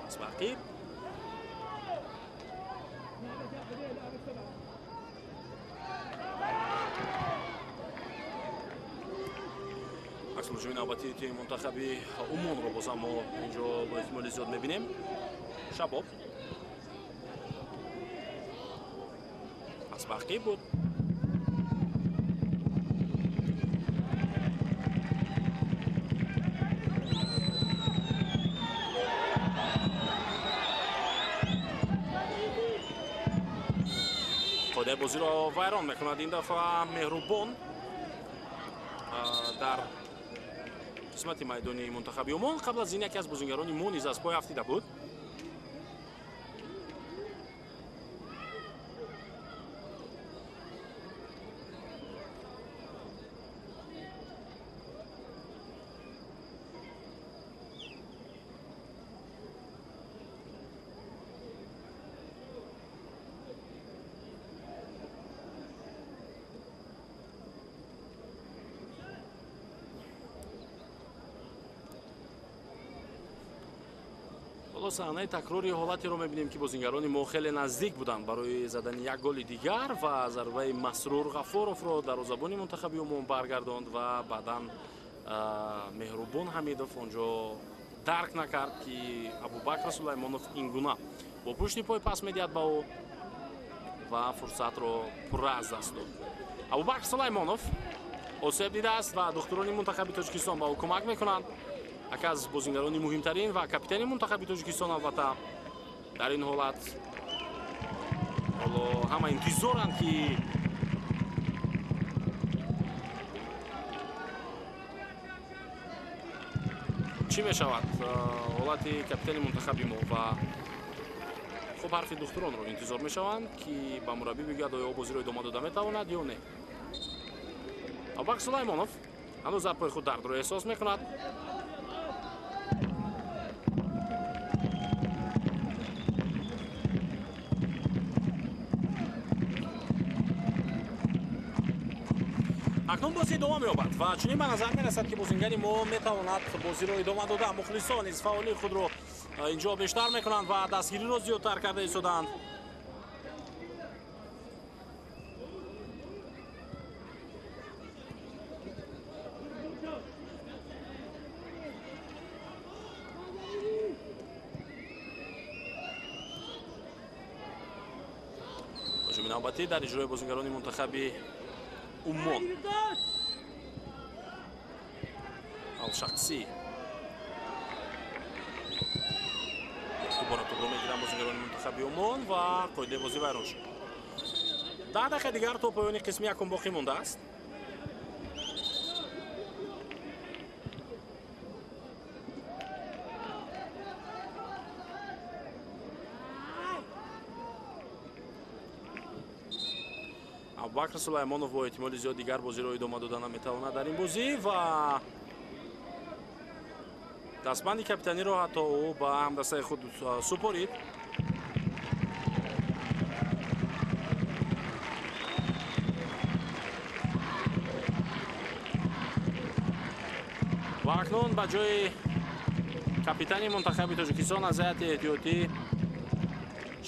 аз бақӣ. Аксулҳуҷуми навбатии тими мунтахаби Умонро бозам мо инҷо бо эҳтимоли зиёд мебинем. Шабоб аз бақӣ буд. Қоидаи бозиро вайрон мекунад ин дафъа Меҳрубон дар қисмати майдони мунтахаби Умон. Қабл аз ин яке аз бозингарони мо низ аз пой афтида буд. Ҳоло саҳнаи такрори ҳолатеро мебинем, ки бозингарони мо хеле наздик буданд барои задани як голи дигар ва зарбаи Масрур Ғафуровро дарвозабони мунтахаби Умон баргардонд ва баъдан Меҳрубон Ҳамидов онҷо дарк накард, ки Абубакр Сулаймонов ин гуна бо пушти пой пас медиҳад ба ӯ ва фурсатро пурра аз даст дод. Абубакр Сулаймонов осеб дидааст ва духтурони мунтахаби Тоҷикистон ба ӯ кӯмак мекунанд. Яке аз бозингарони муҳимтарин ва капитани мунтахаби Тоҷикистон албатта дар ин ҳолат. Ҳоло ҳама интизоранд, ки чӣ мешавад ҳолати капитани мунтахаби мо ва хуб ҳарфи духтуронро интизор мешаванд, ки ба мураббӣ бигӯяд, оё бозиро идома дода метавонад ё не. Абубакр Сулаймонов ҳанӯз дар пои худ дардро эҳсос мекунад. Акнун бозӣ идома меёбад ва чунин ба назар мерасад, ки бозингари мо метавонад бозиро идома дода. Мухлисон низ фаъолии худро инҷо бештар мекунанд ва дастгириро зиёдтар карда истодаанд. Ҳуҷуми навбатӣ дар иҷрои бозингарони мунтахаби Уммон. Алшақсӣ дубора тӯбро мегиранд бозингарони мунтахаби Уммон ва қоидаи бозӣ вайрон шуд. 10 дақиқа дигар то поёни қисми якум боқӣ мондааст. Абубакр Сулаймонов бо эҳтимоли зиёд дигар бозиро идома дода наметавонад дар ин бозӣ ва дастбанди капитаниро ҳатто ӯ ба ҳамдастаи худ супорид. Ва акнун ба ҷои капитани мунтахаби Тоҷикистон аз ҳайати эҳтиётӣ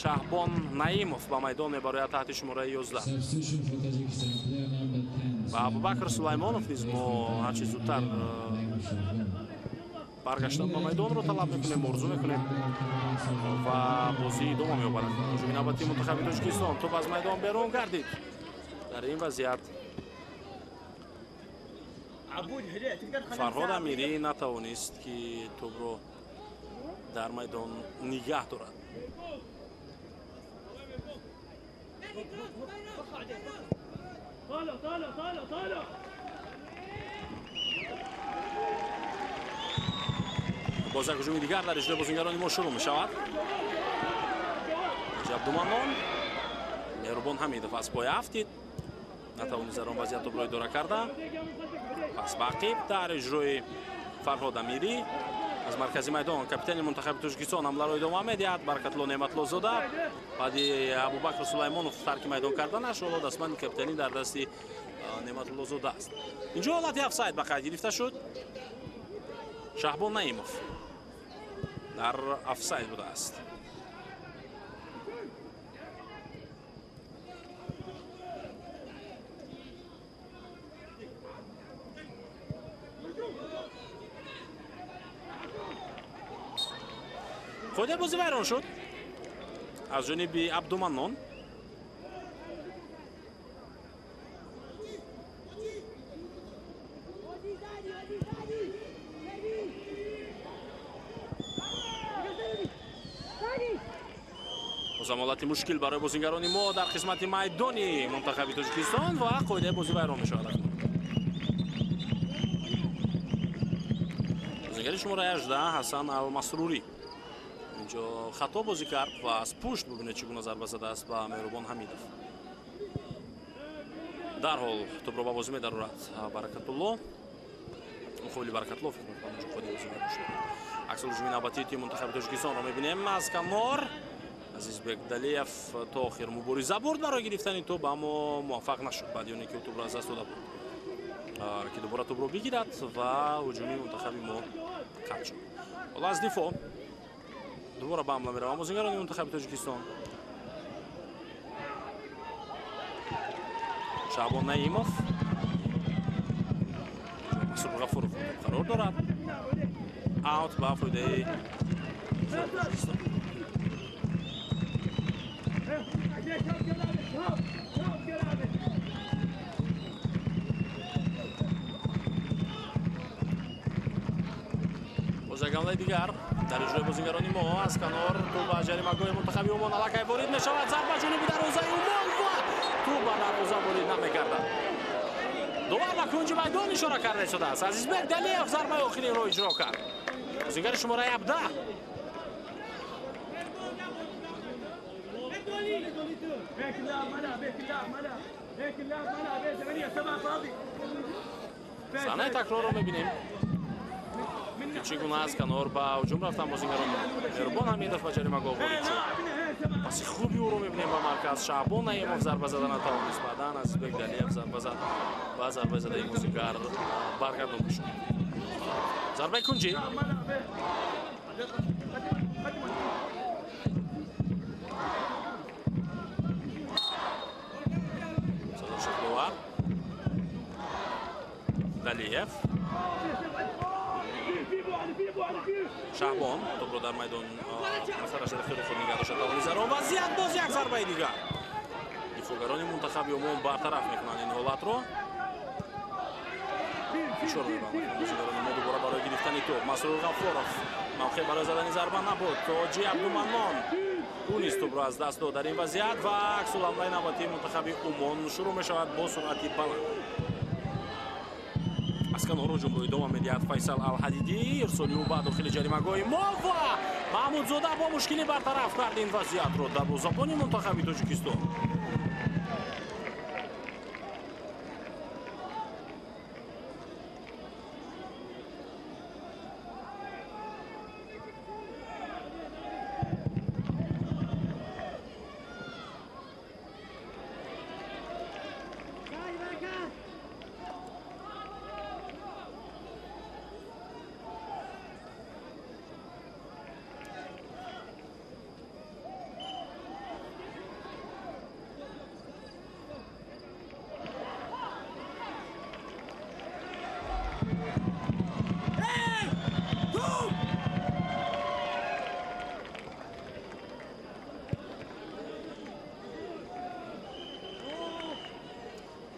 Шаҳбон Наимов ба майдон мебарояд таҳти шумораи 11. Ва Абубакр Сулаймонов низ мо ҳарчи зудтар баргаштан ба майдонро талаб мекунем, орзу мекунем ва бозӣ идома меёбад. Ҳуҷуми навбатии мунтахаби Тоҷикистон, тӯп аз майдон берун гардид. Дар ин вазъият Фарҳод Амирӣ натавонист, ки тӯбро дар майдон нигаҳ дорад. Боз як ҳуҷуми дигар дар иҷрои бозингарони мо шурӯъ мешавад. Абдуманнон, Меҳрубон Ҳамидов аз пой афтид, натавонист дар он вазъият тӯбро идора карда. Пас ба ақиб дар иҷрои Фарҳод Амирӣ аз маркази майдон капитани мунтахаби Тоҷикистон ҳамларо идома медиҳад. Баракатло Неъматлозода баъди Абубакр Сулаймонов тарки майдон карданаш, ҳоло дастбанди капитанӣ дар дасти Неъматлозода аст. Инҷо ҳолати офсайд ба қайд гирифта шуд. Шаҳбон Наимов дар офсайд будааст. Қоидаи бозӣ вайрон шуд аз ҷониби Абдуманнон. Бозам ҳолати мушкил барои бозингарони мо дар қисмати майдони мунтахаби Тоҷикистон ва қоидаи бозӣ вайрон мешавад. Бозингари шумораи 18 Ҳасан Алмасрурӣ инҷо хато бозӣ кард ва аз пушт бубинед чӣ гуна зарба задааст ба Меҳрубон Ҳамидов. Дарҳол тӯбро ба бозӣ медарорад Баракатулло. Муқобили Баракатло фикр мекунам инҷо қоидаи бозӣ вайрон шуд. Аксул ҳуҷуми навбатии тими мунтахаби Тоҷикистонро мебинем аз канор. Азизбек Далиев то охир мубориза бурд барои гирифтани тӯб, аммо муваффақ нашуд баъди оне ки ӯ тӯбро аз даст дода буд, ки дубора тӯбро бигирад ва ҳуҷуми мунтахаби мо қатъ шуд. Ҳоло аз дифоъ дубора ба ҳамла мераванд бозингарони мунтахаби Тоҷикистон. Шаҳбон Наимов, Масрур Ғафуров қарор дорад. Аут ба фоидаи Тоҷикистон. Боз як ҳамлаи дигар дар иҷрои бозингарони мо аз канор тӯб ба ҷаримагоҳи мунтахаби Умон аллакай ворид мешавад. Зарба ҷониби дарвозаи Умон ва тӯб ба дарвоза ворид намегардад. Довар ба кунҷи майдон ишора карда истодааст. Азизбек Далиев зарбаи охиринро иҷро кард. Бозингари шумораи 17 саҳнаи такрорро мебинем. Чӣ гуна аз канор ба ҳуҷум рафтан бозигарон. Меҳрубон Ҳамидов ба ҷаримагоҳ ворид шуд. Паси хуби ӯро мебинем ба марказ. Шаҳбон Наимов зарба зада натавонист. Баъдан Азизбек Далиев зарба зад ва зарбаи задаи бозигар баргардонда шуд. Зарбаи кунҷӣ. Садор Шаҳдовар. Далиев. Шаҳбон топро дар майдон нафараш дар ихтиёри худ нигаҳ дошта тавонист. Вазъият боз як зарбаи дигар. Дифоъгарони мунтахаби Омон бартараф мекунанд ин ҳолатро. Фишор мебаранд бозигарони мо дубора барои гирифтани топ. Масрур Ғаффоров мавқеъ барои задани зарба набуд. Тоҷи Абдуманнон ӯ низ топро аз даст дод дар ин вазъият ва аксулҳамлаи навбатии мунтахаби Умон шурӯъ мешавад бо суръати баланд. Аз канор ҳуҷумро идома медиҳад Файсал Алҳадидӣ. Ирсоли ӯ ба дохили ҷаримагоҳи мо ва Маҳмудзода бо мушкилӣ бартараф кард ин вазъиятро дарвозабони мунтахаби Тоҷикистон.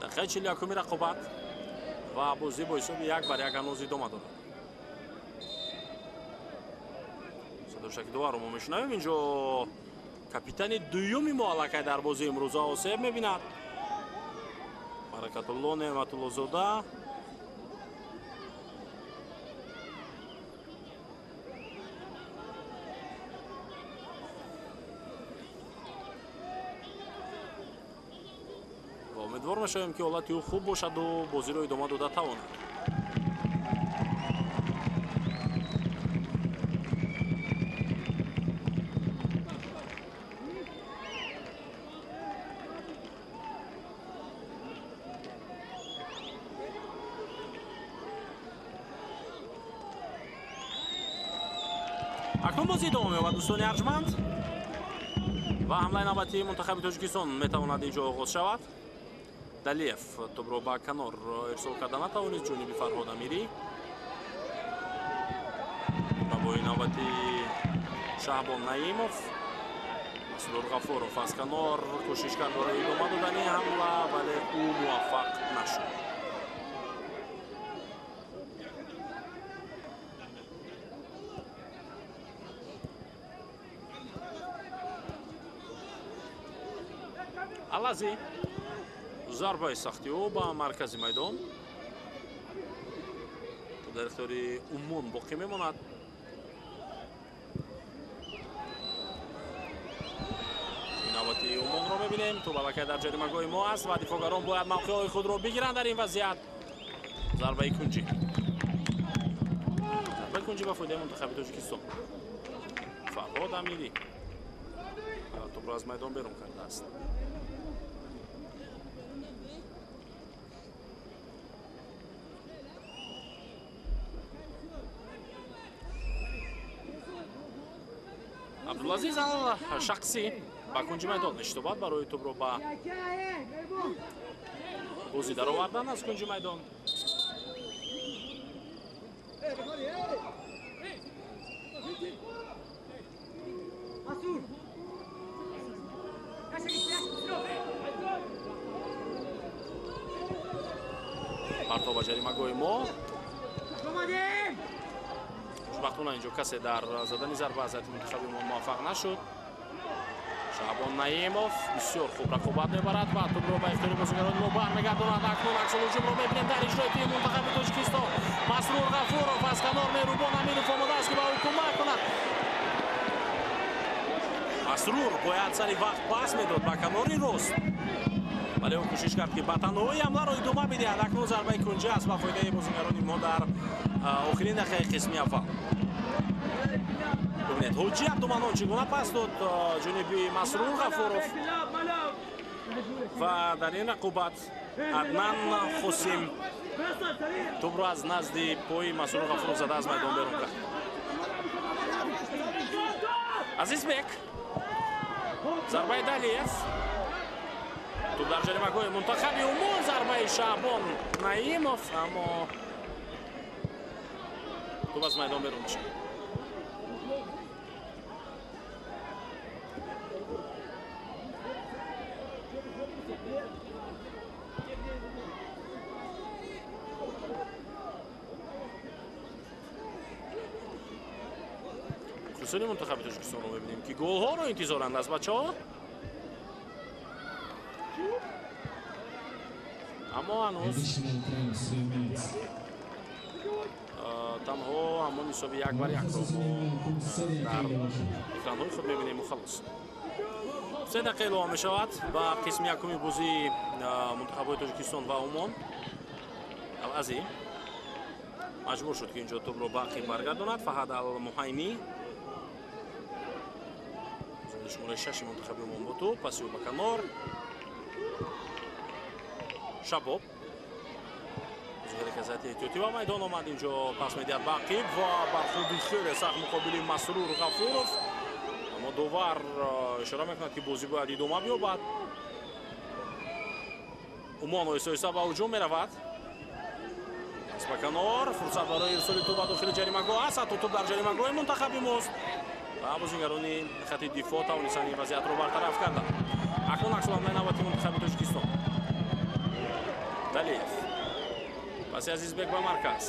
Дақиқаи 41-уми рақобат ва бозӣ бо ҳисоби 1-1 ҳанӯз идома дорад. Садор Шакидоварро мо мешунавем. Инҷо капитани дуюми мо аллакай дар бозии имрӯза осеб мебинад. Баракатулло Неъматуллозода. Умедвор мешавем, ки ҳолати ӯ хуб бошаду бозиро идома дода тавонад. Акнун бозӣ идома меёбад, дӯстони арҷманд, ва ҳамлаи навбатии мунтахаби Тоҷикистон метавонад инҷо оғоз шавад. Далиев топро ба канор ирсол карда натавонист ҷониби Фарҳод Амирӣ. Бабои навбати Шаҳбон Наимов. Масрур Ғаффоров аз канор кӯшиш кард барои идома додани ҳамла, вале ӯ муваффақ нашуд. Алази зарбаи сахти ӯ ба маркази майдон дар ихтиёри Умон боқӣ мемонад. Навбати Умонро мебинем. Топ аллакай дар ҷаримагоҳи мо аст ва дифоъгарон бояд мавқеъҳои худро бигиранд дар ин вазъият. Зарбаи кунҷӣ. Зарбаи кунҷӣ ба фоидаи мунтахаби Тоҷикистон. Фарҳод Амирӣ топро аз майдон берун кардааст. Абдулазиз Ал-Шақсӣ ба кунҷи майдон мешитобад барои топро ба бозӣ даровардан аз кунҷи майдон. Партов ба ҷаримагоҳи мо. Хушбахтона инҷо касе дар задани зарба аз ҳайати мунтахаби мо муваффақ нашуд. Шаҳбон Наимов бисёр хуб рақобат мебарад ва топро ба ихтиёри бозигарони мо бармегардонад. Акнун аксулҳуҷумро мебинем дар иҷрои тими мунтахаби Тоҷикистон. Масрур Ғафуров аз канор, Меҳрубон Аминов омода аст, ки ба ӯ кӯмак кунад. Масрур бояд сари вақт пас медод ба канори рост, вале ӯ кӯшиш кард, ки ба танҳоӣ ҳамларо идома бидиҳад. Акнун зарбаи кунҷӣ аст ба фоидаи бозигарони мо дар охирин дақиқаи қисми аввал. Бубинед, Ҳоҷӣ Абдуманон чӣ гуна пас дод ҷониби Масрур Ғафуров ва дар ин рақобат Аднан Хосим тӯбро аз назди пои Масрур Ғафуров зада аз майдон берун кард. Азизбек, зарбаи Далиев, тӯб дар ҷаримагоҳи мунтахаби Умон, зарбаи Шаъбон Наимов, аммо тӯб аз майдон берун мешавад. Мухлисони мунтахаби Тоҷикистонро мебинем, ки голҳоро интизоранд аз бачаҳо, аммо ҳанӯз танҳо ҳамон ҳисоби 1-1-ро дар экранҳои худ мебинем. Халос, 3 дақиқа илова мешавад ба қисми якуми бозии мунтахабҳои Тоҷикистон ва Умон. Алазӣ маҷбур шуд, ки инҷо тӯбро ба ақиб баргардонад. Фаҳад Алмуҳайнӣ, шумораи 6 мунтахаби Умон бо тӯб, паси ӯ ба канор. Шабоб бозигари эҳтиётӣ ба майдон омад, инҷо пас медиҳад ба ақиб ва бархӯрди хеле сахт муқобили Масрур Ғафуров, аммо довар ишора мекунад, ки бозӣ бояд идома биёбад. Умон оҳиста оҳиста ба ҳуҷум меравад. Пас ба канор, фурсат барои ирсоли тӯб ба дохили ҷаримагоҳ аст. Ҳатто тӯб дар ҷаримагоҳи мунтахаби мост ва бозигарони хати дифоъ тавонистанд ин вазъиятро бартараф карданд. Акнун аксуламлаи навбати мунтахаби Тоҷикистон. Далиев, паси Азизбек ба марказ.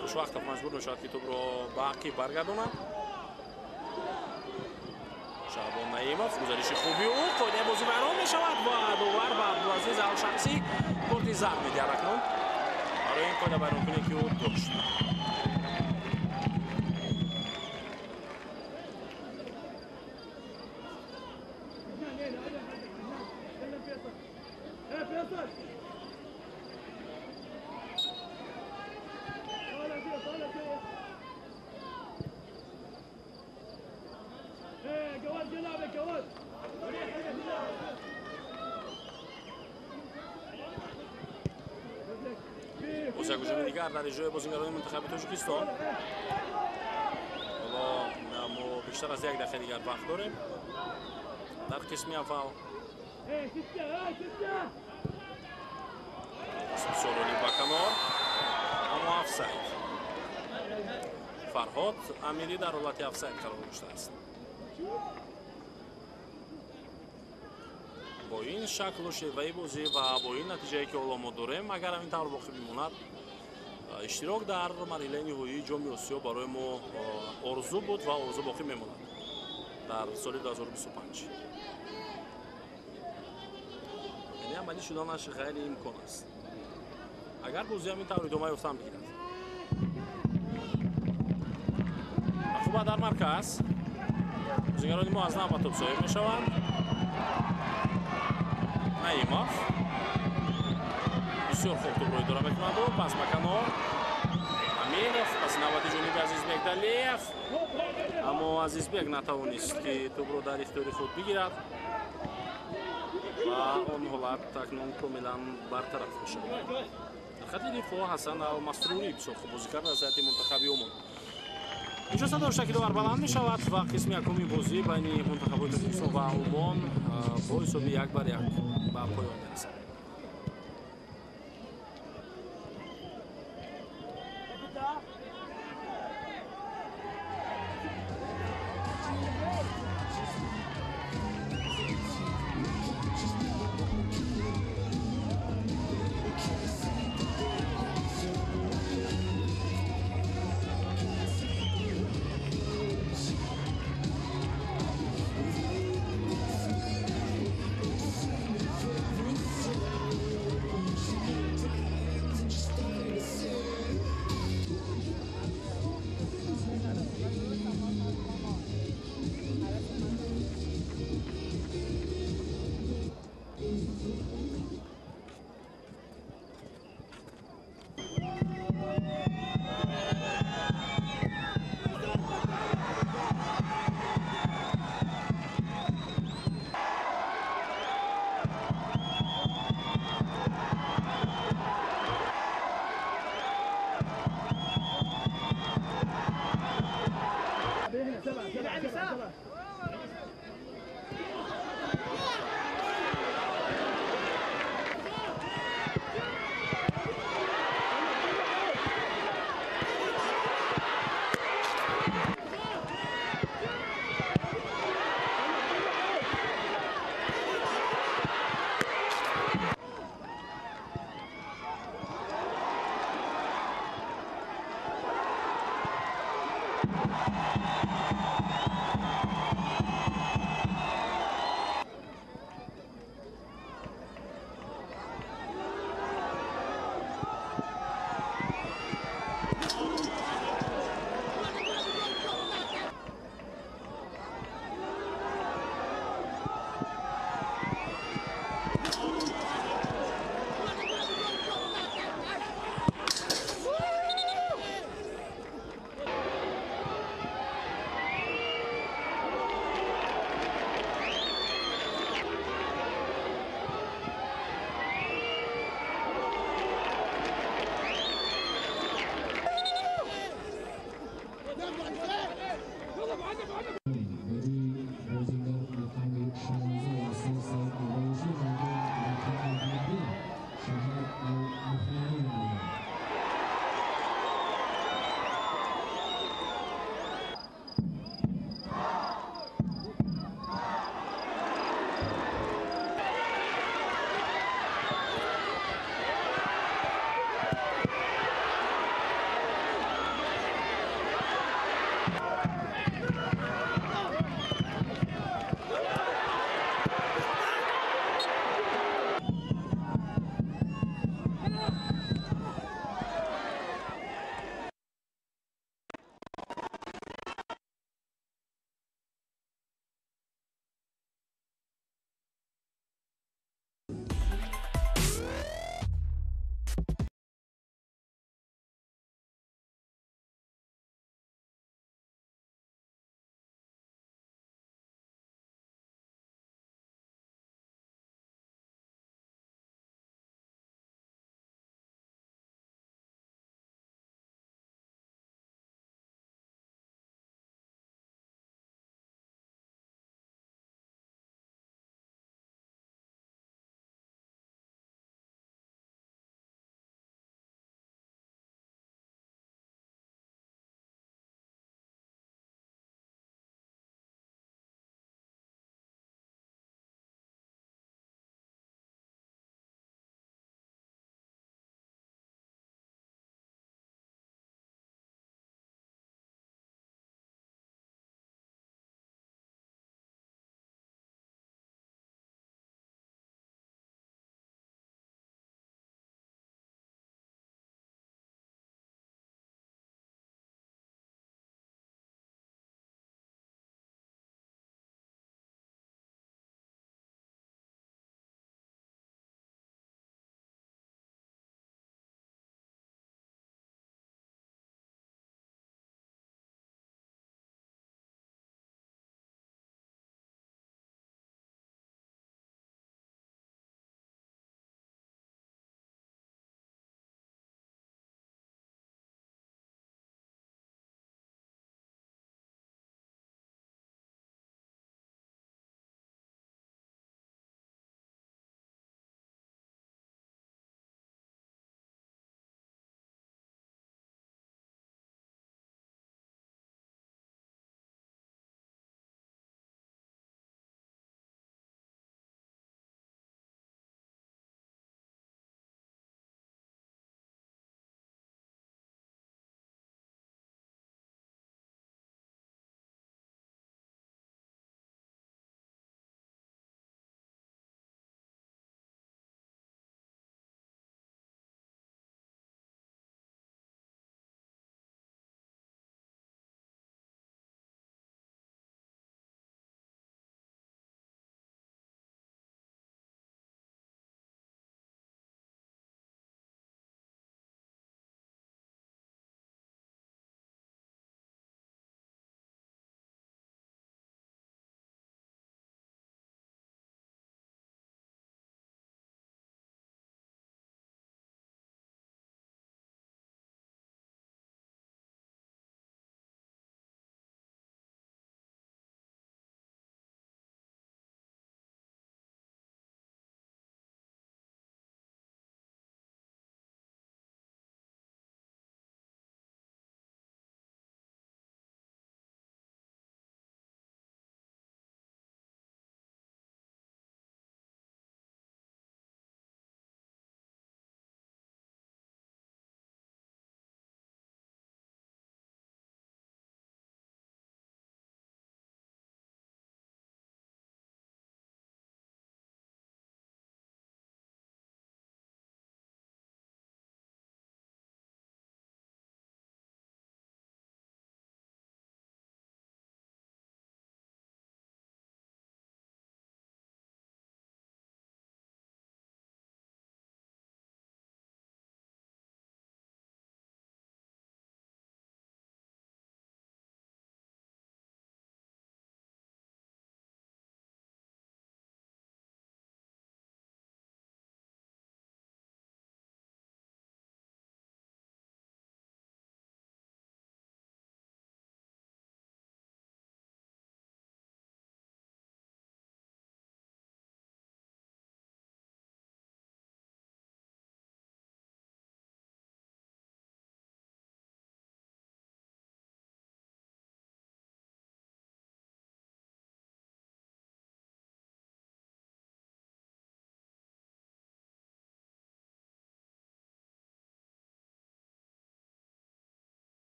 Хушвақтов маҷбур мешавад, ки тӯбро ба ақиб баргардонад. Шаъбон Наимов, гузариши хуби ӯ, қоидаи бозӣ вайрон мешавад ва довар ба Абдулазиз Алшамсӣ корти зард медиҳад акнун барои ин қоида вайронкунӣ, ки ӯ дошт. Боз як ҳуҷуми дигар дар иҷрои бозигарони мунтахаби Тоҷикистон. Ҳоло мо бештар аз 1 дақиқа дигар вақт дорем дар қисми аввал. Бисёр олӣ ба канор, аммо офсайд. Фарҳод Амирӣ дар ҳолати офсайд қарор доштааст. Бо ин шаклу шеваи бозӣ ва бо ин натиҷае, ки ҳоло мо дорем, агар ҳамин тавр боқӣ бимонад, иштирок дар марҳилаи ниҳоии Ҷоми Осиё барои мо орзу буд ва орзу боқӣ мемонад дар соли 2025. Яъне амалӣ шуданаш ғайриимкон аст, агар бозӣ ҳамин тавр идома ёфтан бигирад. Рақобат дар марказ, бозигарони мо аз нав ба тӯб соҳиб мешаванд. Наимов бисёр хуб тӯбро идора мекунад, пас ба канор. Аминов, паси навбати ҷониби Азизбек Далиев, аммо Азизбек натавонист, ки тӯбро дар ихтиёри худ бигирад ва он ҳолат акнун комилан бартараф мешавад. Дар хати дифоъ Ҳасан Алмасрурӣ бисёр хуб бозӣ кард аз ҳайати мунтахаби Умон. Инҷо садо шакли довар баланд мешавад ва қисми якуми бозӣ байни мунтахабҳои Тоҷикистон ва Умон бо ҳисоби 1-1 ба поён мерасад.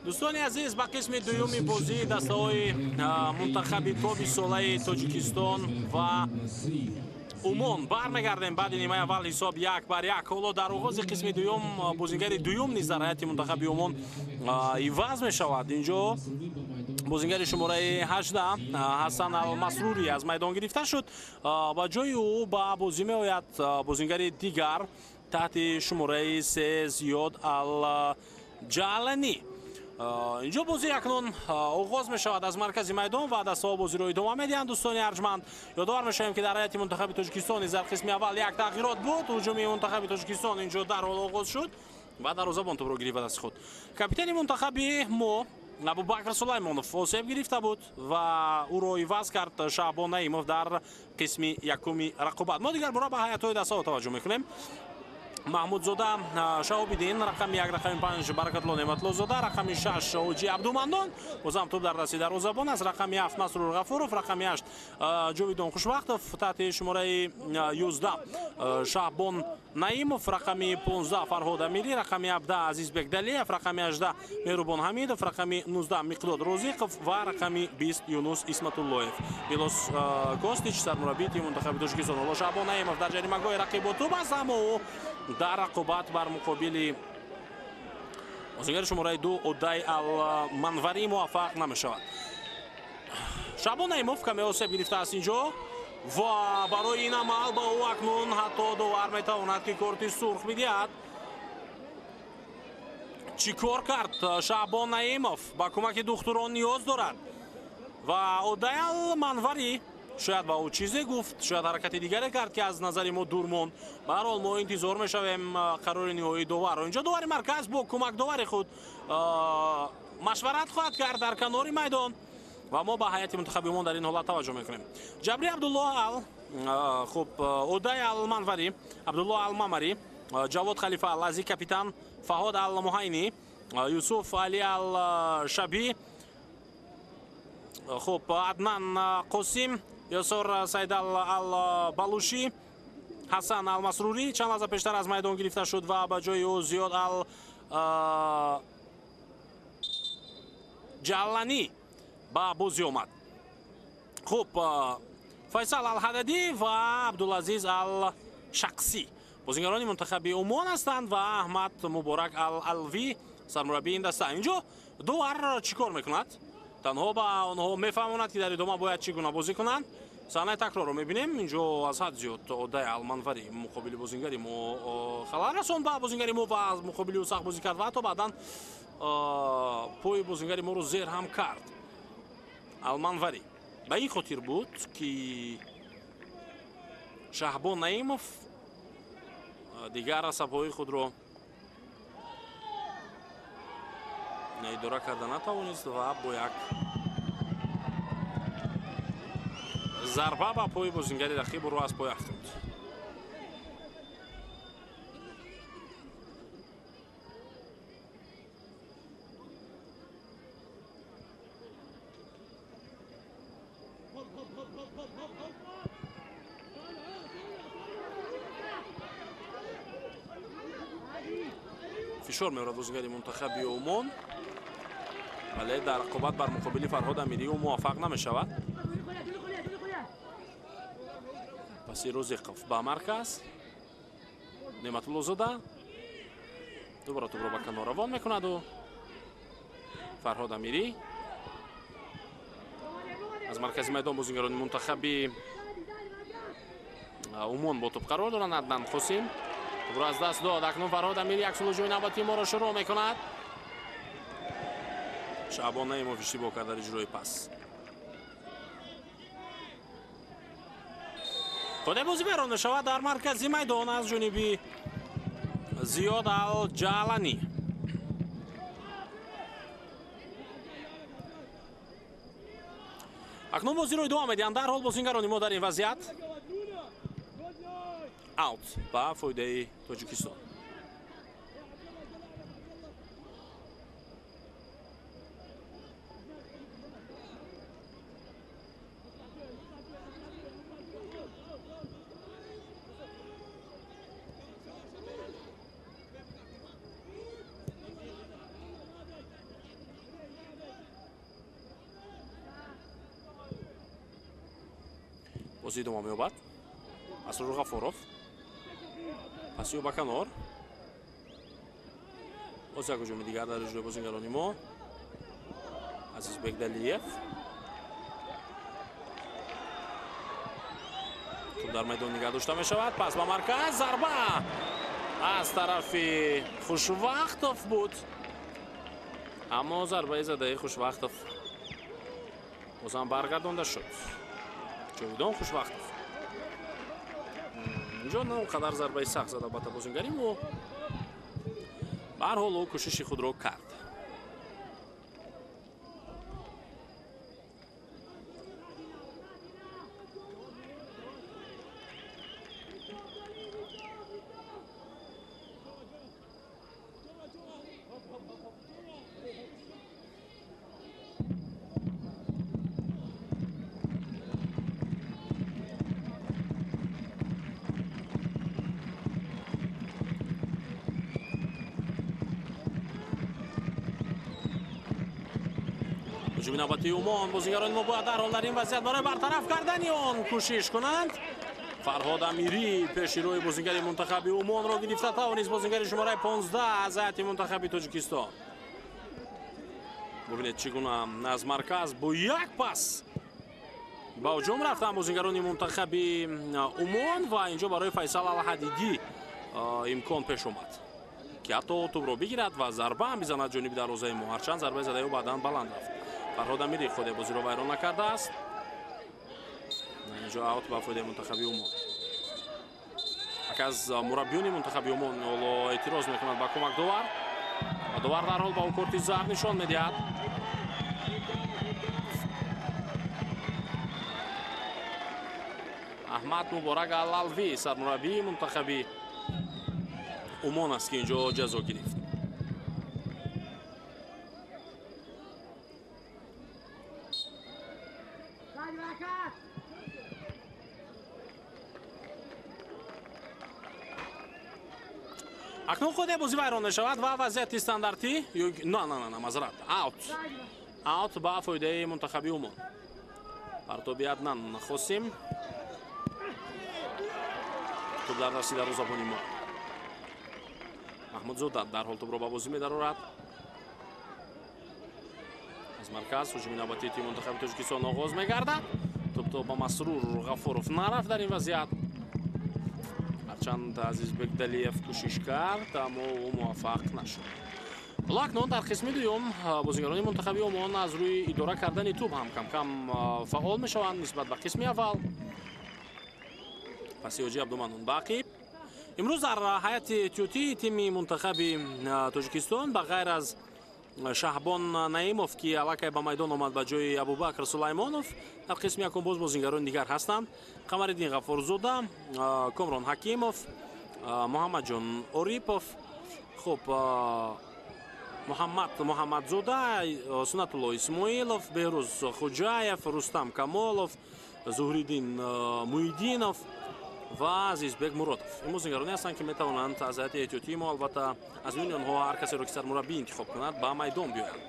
Дӯстони азиз, ба қисми дуюми бозии дастаҳои мунтахаби тоби солаи Тоҷикистон ва Умон бармегардем. Баъди нимаи аввал ҳисоб 1-1. Ҳоло дар оғози қисми дуюм бозингари дуюм низ дар ҳайати мунтахаби Умон иваз мешавад. Инҷо бозингари шумораи 18 Ҳасан Алмасрурӣ аз майдон гирифта шуд. Ба ҷои ӯ ба бозӣ меояд бозингари дигар таҳти шумораи 3 Зиёд Алҷаланӣ. Инҷо бозӣ акнун оғоз мешавад аз маркази майдон ва дастаҳо бозиро идома медиҳанд. Дӯстони арҷманд, ёдовар мешавем, ки дар ҳайати мунтахаби Тоҷикистон низ дар қисми аввал як тағйирот буд. Ҳуҷуми мунтахаби Тоҷикистон инҷо дарҳол оғоз шуд ва дарвозабон тӯбро гирифт ба дасти худ. Капитани мунтахаби мо Абубакр Сулаймонов осеб гирифта буд ва ӯро иваз кард Шаъбон Наимов дар қисми якуми рақобат. Мо дигар бора ба ҳайатҳои дастаҳо таваҷҷӯҳ мекунем. Маҳмудзода Шаҳобиддин, рақами 1, рақами 5 Баракатло Неъматлозода, рақами 6 Оҷи Абдумандон, бозам тӯб дар дасти дарвозабон аст, рақами 7 Насрур Ғафуров, рақами 8 Ҷовидон Хушвақтов, таҳти шумораи 11 Шаҳбон Наимов, рақами 15 Фарҳод Амирӣ, рақами 17 Азизбек Далиев, рақами 18 Меҳрубон Ҳамидов, рақами 19 Миқдод Розиқов ва рақами 20 Юнус Исматуллоев. Милос Костич сармураббии тими мунтахаби Тоҷикистон. Ҳоло Шаҳбон Наимов дар ҷаримагоҳи рақиб бо тӯб аст, аммо ӯ дар рақобат бар муқобили бозигари шумораи 2 Удай Алманварӣ муваффақ намешавад. Шаъбон Наимов каме осеб гирифтааст инҷо ва барои ин амал ба ӯ акнун ҳатто довар метавонад, ки корти сурх бидиҳад. Чӣ кор кард Шаъбон Наимов? Ба кӯмаки духтурон ниёз дорад ва Удай Алманварӣ шояд ба ӯ чизе гуфт, шояд ҳаракати дигаре кард, ки аз назари мо дур монд. Ба ҳар ҳол мо интизор мешавем қарори ниҳоии доварро. Инҷо довари марказ бо кӯмакдовари худ машварат хоҳад кард дар канори майдон ва мо ба ҳайати мунтахаби Умон дар ин ҳолат таваҷҷӯҳ мекунем. Ҷабри Абдуллоҳ ал хуб Удай Алманварӣ, Абдуллоҳ Алмамарӣ, Ҷавод Халифа Аллази капитан, Фаҳод Алмуҳайнӣ, Юсуф Али Алшабӣ, хуб Аднан Қосим, Ёсор Сайдал Албалушӣ, Ҳасан Алмасрурӣ чанд лаҳза пештар аз майдон гирифта шуд ва ба ҷои ӯ Зиёд Ал Ҷалланӣ ба бозӣ омад. Хуб, Файсал Алҳададӣ ва Абдулазиз Алшақсӣ бозингарони мунтахаби Умон ҳастанд ва Аҳмад Муборак Ал-Алвӣ сармураббии ин даста. Инҷо довар чӣ кор мекунад? Танҳо ба онҳо мефаҳмонад, ки дар идома бояд чӣ гуна бозӣ кунанд. Саҳнаи такрорро мебинем. Инҷо аз ҳад зиёд Удай Алманварӣ муқобили бозингари мо халал расонд ба бозингари мо ва аз муқобили ӯ сахт бозӣ кард ва ҳатто баъдан пои бозингари моро зер ҳам кард Алманварӣ. Ба ин хотир буд, ки Шаҳбон Наимов дигар асабҳои худро идора карда натавонист ва бо як зарба ба пои бозингари рақиб ӯро аз пой афтод. Фишор меорад бозингари мунтахаби Умон, вале дар рақобат бар муқобили Фарҳод Амирӣ ӯ муваффақ намешавад. Паси Розиқов ба марказ, Неъматуллозода дубора тӯбро ба канор равон мекунаду Фарҳод Амирӣ аз маркази майдон бозингарони мунтахаби Умон бо тӯб қарор доранд. Аднан Қосим тӯбро аз даст дод. Акнун Фарҳод Амирӣ як ҳуҷуми навбатии моро шурӯъ мекунад. Шаъбон Наимов иштибоҳ кард дар иҷрои пас. Худи бозӣ вайрон мешавад дар маркази майдон аз ҷониби Зиёд Алҷаланӣ. Акнун бозиро идома медиҳанд. Дарҳол бозингарони мо дар ин вазъият аут ба фоидаи Тоҷикистон. Бозӣ идома меёбад. Асрор Ғафуров. Пасиё ба канор. Боз як ҳуҷуми дигар дар иҷрои бозингарони мо. Азизбек Далиев. Тӯб дар майдон нигаҳ дошта мешавад. Пас ба марказ, зарба аз тарафи Хушвақтов буд. Аммо зарбаи задаи Хушвақтов бозам баргардонда шуд. Ҷовидон Хушвақтов. Инҷо на он қадар зарбаи сахт зад, албатта, бозингари мо. Ба ҳар ҳол ӯ кӯшиши худро кард. ҳуҷуми навбатии Умон. Бозингарони мо бояд дарҳол дар ин вазъият барои бартараф кардани он кӯшиш кунанд. Фарҳод Амирӣ пеши рӯи бозингари мунтахаби Умонро гирифта тавонист. Бозингари шумораи 15 аз ҳайати мунтахаби Тоҷикистон. Бубинед, чӣ гуна аз марказ бо як пас ба ҳуҷум рафтанд бозингарони мунтахаби Умон ва инҷо барои Файсал Алҳадидӣ имкон пеш омад, ки ҳатто тӯбро бигирад ва зарба ҳам бизанад ҷониби дарвозаи мо. Ҳарчанд зарбаи задаи ӯ баъдан баланд рафт. Фарҳод Амирӣ худ бозиро вайрон накардааст. Инҷо аут ба фоидаи мунтахаби Умон. Яке аз мураббиёни мунтахаби Умон ҳоло эътироз мекунад ба кӯмак довар. Ва довар дарҳол ба ӯ корти зард нишон медиҳад. Аҳмад Муборак Алалвӣ, сармураббии мунтахаби Умон аст, ки инҷо ҷазо гирифт. Акнун худе бозӣ вайрон мешавад ва вазъияти стандартӣ на на на на мазрат аут. Аут ба фоидаи мунтахаби Умон. Партоби Аднан Хосим. Тӯб дар дасти дарвозабони мо. Маҳмудзода дарҳол тӯбро ба бозӣ медарорад. Аз марказ ҳуҷуми навбатии тими мунтахаби Тоҷикистон оғоз мегардад. Тӯб то ба Масрур Ғафуров нарафт дар ин вазъият. Ҳарчанд Азизбек Далиев кӯшиш кард, аммо ӯ муваффақ нашуд. Ҳоло акнун дар қисми дуюм бозингарони мунтахаби Умон аз рӯи идора кардани тӯб ҳам камкам фаъол мешаванд нисбат ба қисми аввал. Паси Ҳоҷи Абдуманнон Бақӣ. Имрӯз дар ҳайати эҳтиётии тими мунтахаби Тоҷикистон ба ғайр аз Шаҳбон Наимов, ки аллакай ба майдон омад ба ҷои Абубакр Сулаймонов, дар қисми якум боз бозингарони дигар ҳастанд: Қамариддин Ғафурзода, Комрон Ҳакимов, Муҳаммадҷон Орипов, хуб, Муҳаммад Муҳаммадзода, Сунатулло Исмоилов, Беҳрӯз Хуҷаев, Рустам Камолов, Зуҳриддин Муиддинов ва Азизбек Муродов. Ин бозингароне ҳастанд, ки метавонанд аз ҳайати эҳтиётии мо, албатта, аз миёни онҳо ҳар касеро, ки сармураббӣ интихоб кунад, ба майдон биёянд.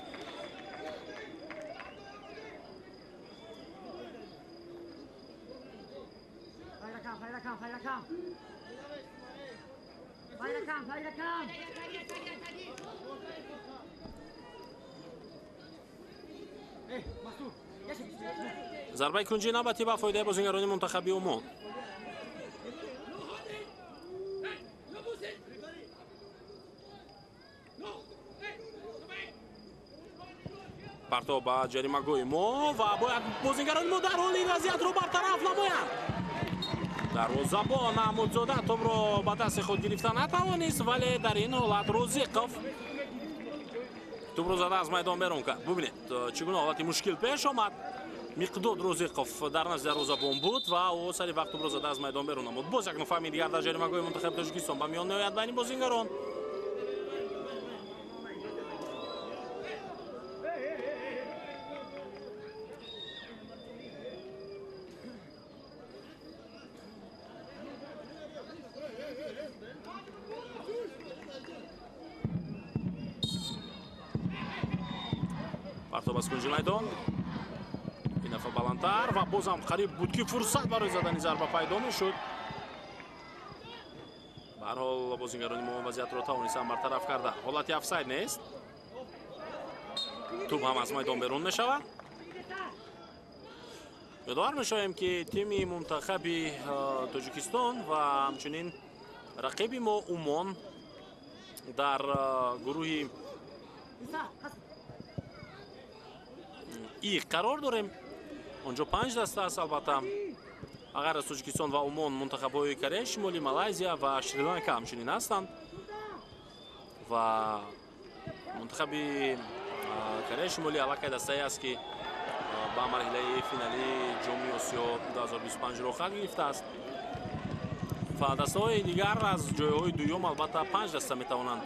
Зарбаи кунҷии навбатӣ ба фоидаи бозингарони мунтахаби Умон. Партов ба ҷаримагоҳи мо ва бояд бозингарони мо дар ҳоли ин вазъиятро бартараф намоянд. Дарвозабон Маҳмудзода тӯбро ба дасти худ гирифта натавонист, вале дар ин ҳолат Розиқов тӯбро зада аз майдон берун кард. Бубинед, чӣ гуна ҳолати мушкил пеш омад. Миқдод Розиқов дар назди дарвозабон буд ва ӯ сари вақт тӯбро зада аз майдон берун намуд. Боз як нофаҳми дигар дар ҷаримагоҳи мунтахаби Тоҷикистон ба миён меояд байни бозингарон. Партов аз кунҷи майдон. Ин дафъа баландтар ва боз ҳам қариб буд, ки фурсат барои задани зарба пайдо мешуд. Ба ҳар ҳол бозингарони мо вазъиятро тавонистанд бартараф карда. Ҳолати офсайд нест. Тӯб ҳам аз майдон берун мешавад. Ёдовар мешавем, ки тими мунтахаби Тоҷикистон ва ҳамчунин рақиби мо Умон дар гурӯҳи И қарор дорем. Онҷо 5 даста аст. Албатта, агар аз Тоҷикистон ва Умон мунтахабҳои Кореяи Шимолӣ, Малайзия ва Шри-Ланка ҳамчунин ҳастанд ва мунтахаби Кореяи Шимолӣ аллакай дастае аст, ки ба марҳилаи финалии Ҷоми Осиё 2025 роҳхат гирифтааст ва дастаҳои дигар аз ҷойҳои дуюм, албатта, 5 даста метавонанд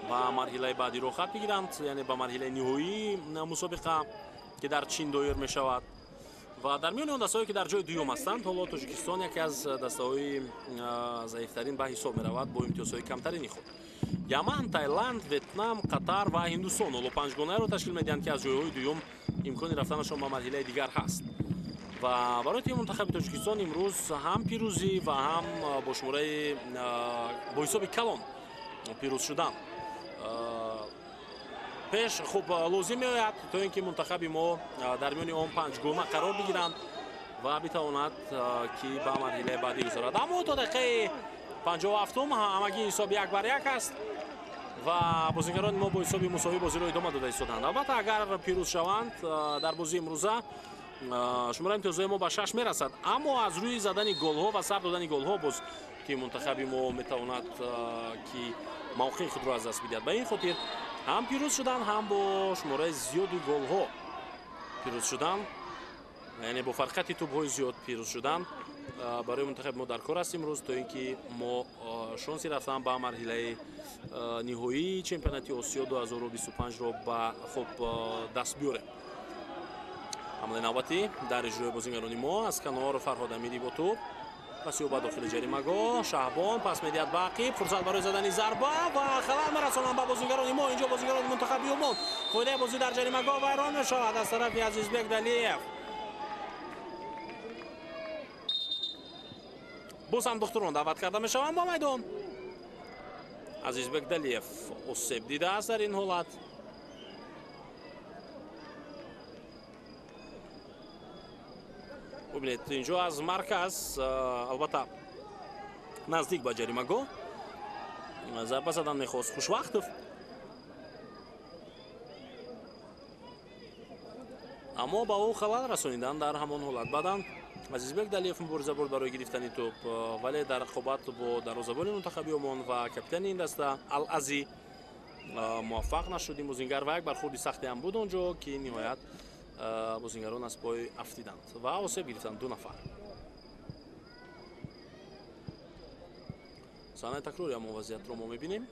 ба марҳилаи баъдӣ роҳхат бигиранд, яъне ба марҳилаи ниҳоии мусобиқа, ки дар Чин доир мешавад. Ва дар миёни он дастаҳое, ки дар ҷои дуюм ҳастанд, ҳоло Тоҷикистон яке аз дастаҳои заифтарин ба ҳисоб меравад бо имтиёзҳои камтарини худ. Яман, Тайланд, Ветнам, Қатар ва Ҳиндустон ҳоло панҷгонаеро ташкил медиҳанд, ки аз ҷойҳои дуюм имкони рафтанашон ба марҳилаи дигар ҳаст. Ва барои тими мунтахаби Тоҷикистон имрӯз ҳам пирӯзӣ ва ҳам бо шумораи бо ҳисоби калон пирӯз шудан пеш хуб лозим меояд, то ин ки мунтахаби мо дар миёни он панҷгона қарор бигиранд ва битавонад, ки ба марҳилаи баъдӣ гузарад. Аммо то дақиқаи 57-ум ҳамагӣ ҳисоб 1-1 аст ва бозигарони мо бо ҳисоби мусовӣ бозиро идома дода истоданд. Албатта, агар пирӯз шаванд дар бозии имрӯза, шумораи имтиёзҳои мо ба 6 мерасад, аммо аз рӯи задани голҳо ва сар додани голҳо боз ки мунтахаби мо метавонад, ки мавқеи худро аз даст бидиҳад. Ба ин хотир ҳам пирӯз шудан, ҳам бо шумораи зиёди голҳо пирӯз шудан, яъне бо фарқияти тӯбҳои зиёд пирӯз шудан барои мунтахаби мо дар кор аст имрӯз, то ин ки мо шонси рафтан ба марҳилаи ниҳоии чемпионати Осиё 2025-ро ба хуб даст биёрем. Ҳамлаи навбатӣ дар иҷрои бозингарони мо аз канор Фарҳод Амирӣ бо тӯб, паси ӯ ба дохили ҷаримагоҳ Шаҳбон пас медиҳад ба ақиб, фурсат барои задани зарба ва халал мерасонанд ба бозингарони мо. Инҷо бозингарони мунтахаби Умон, қоидаи бозӣ дар ҷаримагоҳ вайрон мешавад аз тарафи Азизбек Далиев. Боз ҳам духтурон даъват карда мешаванд ба майдон. Азизбек Далиев осеб дидааст дар ин ҳолат. Бубинед, инҷо аз марказ, албатта наздик ба ҷаримагоҳ, зарба задан мехост Хушвақтов, аммо ба ӯ халал расонидан дар ҳамон ҳолат. Баъдан Азизбек Далиев мубориза бурд барои гирифтани тӯб, вале дар рақобат бо дарвозабони мунтахаби Омон ва капитани ин даста Ал-Азӣ муваффақ нашуд ин бозингар ва як бархурди сахте ҳам буд онҷо, ки ниҳоят бозингарон аз пой афтиданд ва осеб гирифтанд 2 нафар. Саҳнаи такрори ҳамон вазъиятро мо мебинем.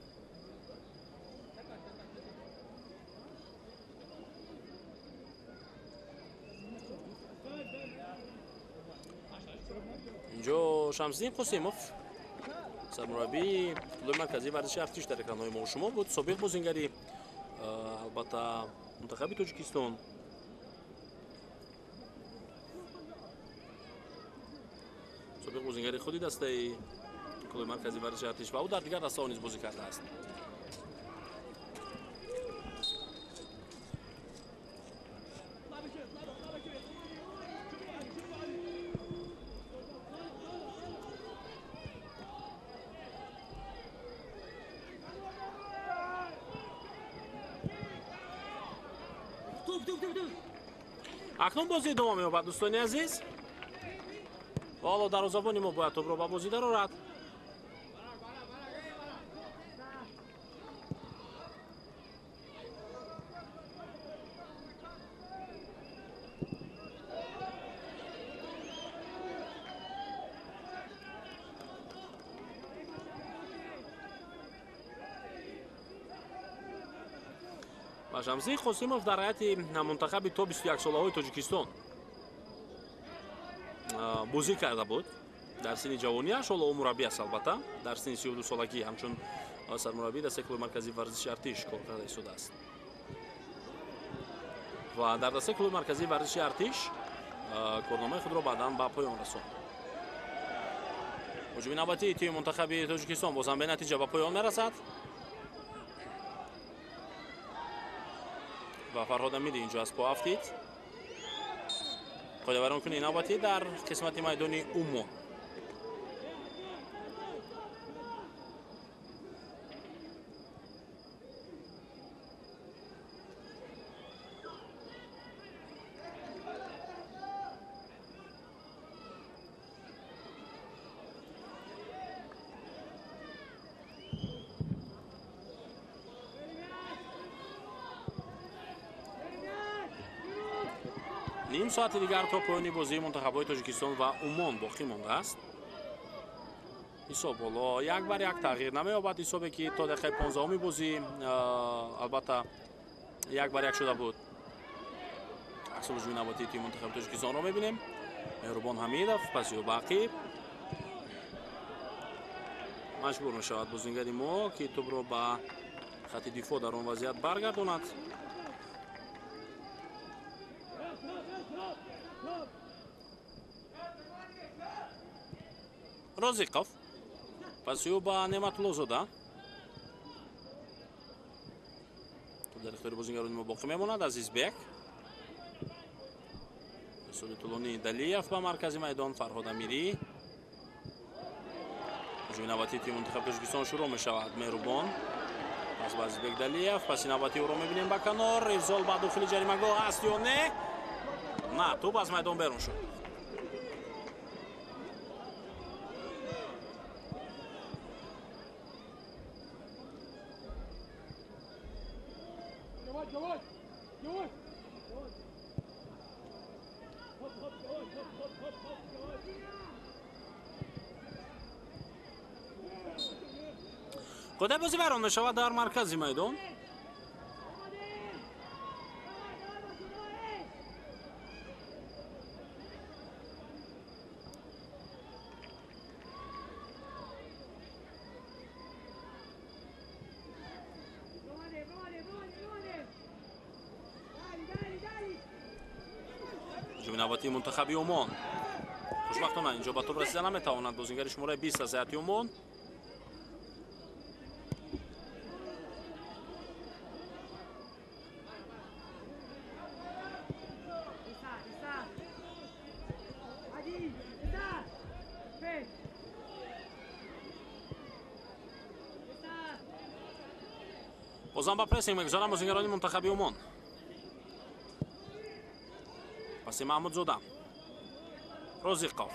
Инҷо Шамсиддин Қосимов, сармураббии клуби марказии варзиши Артиш, дар экранҳои мо шумо буд, собиқ бозингари албатта мунтахаби Тоҷикистон. Собиқ бозингари худи дастаи клуби марказии варзиши Артиш ва ӯ дар дигар дастаҳо низ бозӣ кардааст. Акнун бозӣ идома меёбад, дӯстони азиз. Ва ҳоло дарвозабони мо бояд тӯбро ба бозӣ дарорад. Ва Шамсиддин Қосимов дар ҳайати мунтахаби то 21 солаҳои Тоҷикистон бозӣ карда буд дар синни ҷавонияш. Ҳоло ӯ мураббӣ аст, албатта, дар синни 32 солагӣ ҳамчун сармураббии дастаи клуби марказии варзиши Артиш кор карда истодааст ва дар дастаи клуби марказии варзиши Артиш Корномаи худро баъдан ба поён расонд. Ҳуҷуми навбатии тими мунтахаби Тоҷикистон бозам бенатиҷа ба поён мерасад ва Фарҳод Амири инҷо аз по афтид. Қоидавайронкунии навбатӣ дар қисмати майдони Умон. Ним соати дигар то поёни бозии мунтахабҳои Тоҷикистон ва Умон боқӣ мондааст. Ҳисоб ҳоло 1-1 тағйир намеёбад. Ҳисобе ки то дақиқаи 15-уми бозӣ албатта 1-1 шуда буд. Аксул ҳуҷуми навбатии тими мунтахаби Тоҷикистонро мебинем. Меҳрубон Ҳамидов паси ӯ ба ақиб маҷбур мешавад бозингари мо, ки тӯбро ба хати дифоъ дар он вазъият баргардонад. Розиқов паси ӯ ба Неъматуллозода. Тӯб дар ихтиёри бозингарони мо боқӣ мемонад. Азизбек ирсоли тӯлонии Далиев ба маркази майдон. Фарҳод Амирӣ. Ҳуҷуми навбатии тими мунтахаби Тоҷикистон шурӯъ мешавад. Меҳрубон пас ба Азизбек Далиев. Паси навбатии ӯро мебинем ба канор. Ирсол ба дохили ҷаримагоҳ аст ё не? На, тӯб аз майдон берун шуд. Қоидаи бозӣ вайрон мешавад дар маркази майдон. Ҳуҷуми навбатии мунтахаби Умон. Хушбахтона инҷо ба тӯб расида наметавонад бозингари шумораи 20 аз ҳайати Умон. Бозам ба прессинг мегузаранд бозингарони мунтахаби Умон. Паси Маҳмудзода. Розиқов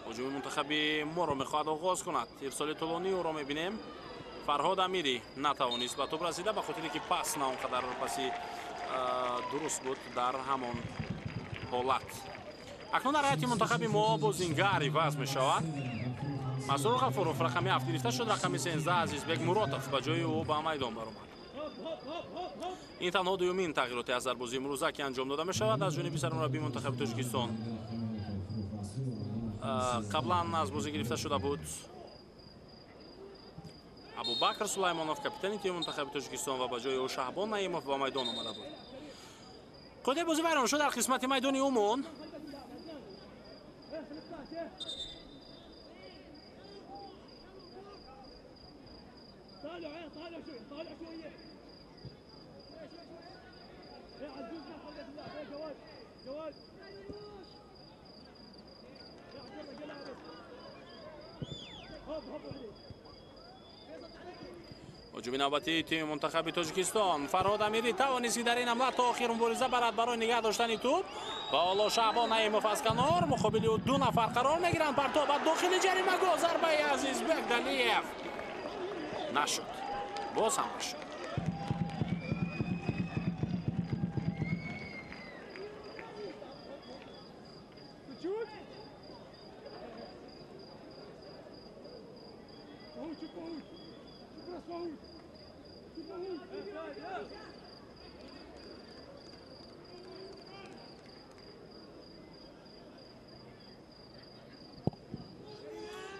ҳуҷуми мунтахаби моро мехоҳад оғоз кунад. Ирсоли тӯлонии ӯро мебинем. Фарҳод Амирӣ натавонист ба тӯб расида, ба хотире ки пас на он қадар паси дуруст буд дар ҳамон ҳолат. Акнун дар ҳайати мунтахаби мо бозингар иваз мешавад. Масрур Ғафуров рақами 7 гирифта шуд, рақами 13 Азизбек Муротов ба ҷои ӯ ба майдон баромад. Ин танҳо дуюмин тағйироте аст дар бозии имрӯза, ки анҷом дода мешавад аз ҷониби сармураббии мунтахаби Тоҷикистон. Қаблан аз бозӣ гирифта шуда буд Абубакр Сулаймонов, капитани тими мунтахаби Тоҷикистон, ва ба ҷои ӯ Шаҳбон Наимов ба майдон омада буд. Қоидаи бозӣ вайрон шуд дар қисмати майдони Умон. Ҳуҷуми навбатии тими мунтахаби Тоҷикистон. Фарҳод Амирӣ тавонист, ки дар ин ҳамла то охир мубориза барад барои нигаҳ доштани тӯб ва ҳоло Шаҳбон Наимов аз канор муқобили ӯ ду нафар қарор мегиранд. Партоб ба дохили ҷаримагоҳ, зарбаи Азизбек Далиев нашуд, боз ҳам нашуд.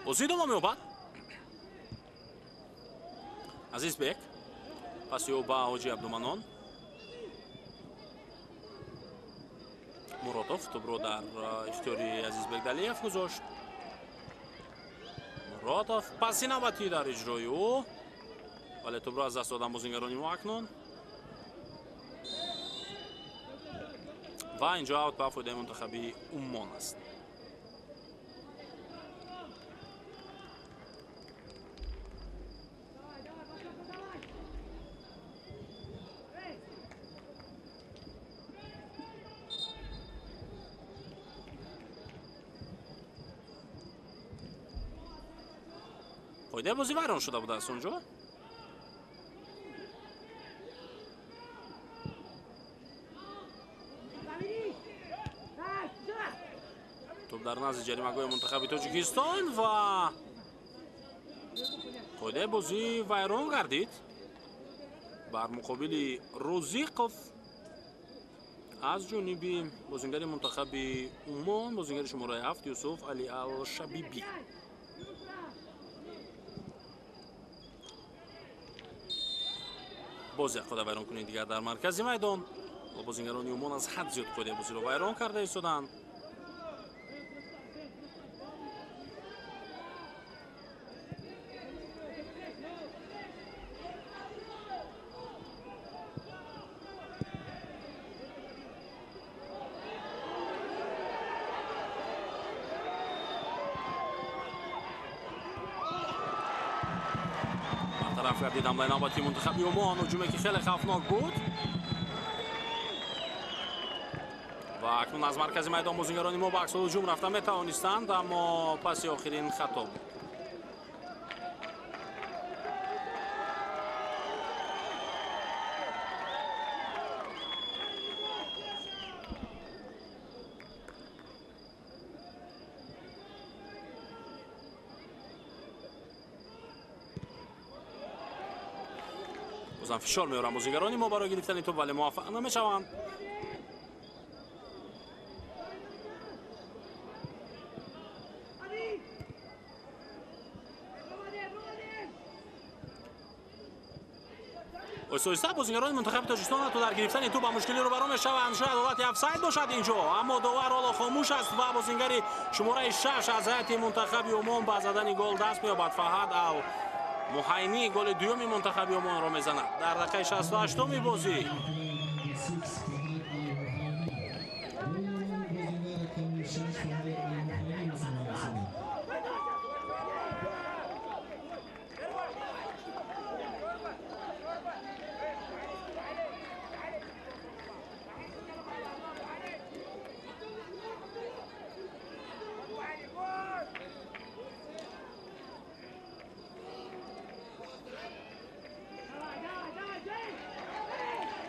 Бозӣ идома меёбад. Азизбек паси ӯ ба Ҳоҷи Абдуманон. Муродов тӯбро дар ихтиёри Азизбек Далиев гузошт. Муродов паси навбатӣ дар иҷрои ӯ, вале тӯбро аз даст доданд бозингарони мо акнун. Ва инҷо аут ба фоидаи мунтахаби Уммон аст. Қоидаи бозӣ вайрон шуда будааст онҷо. Тӯб дар назди ҷаримагоҳи мунтахаби Тоҷикистон ва қоидаи бозӣ вайрон гардид. Бар муқобили Розиқов аз ҷониби бозингари мунтахаби Уммон, бозингари шумораи 7 Юсуф Али Алшабибӣ. Боз як қоида вайронкунии дигар дар маркази майдон. Бозингарони Уммон аз ҳад зиёд қоидаи бозиро вайрон карда истоданд. Тараф гардид ҳамлаи навбатии мунтахаби Уммон, ҳуҷуме ки хеле хавфнок буд. Ва акнун аз маркази майдон бозингарони мо ба аксол ҳуҷум рафта метавонистанд, аммо паси охирин хато буд. Бозам фишор меоранд бозингарони мо барои гирифтани тӯб, вале муваффақ намешаванд. Оҳиста оҳиста бозингарони мунтахаби Тоҷикистон ҳатто дар гирифтани тӯб ба мушкилӣ рӯбарӯ мешаванд. Шояд ҳолати офсайд бошад инҷо, аммо довар ҳоло хомӯш аст ва бозингари шумораи 6 аз ҳайати мунтахаби Уммон ба задани гол даст меёбад. Фаҳад Ал Муҳайнӣ голи дуюми мунтахаби Уммонро мезанад дар дақиқаи 68-уми бозӣ.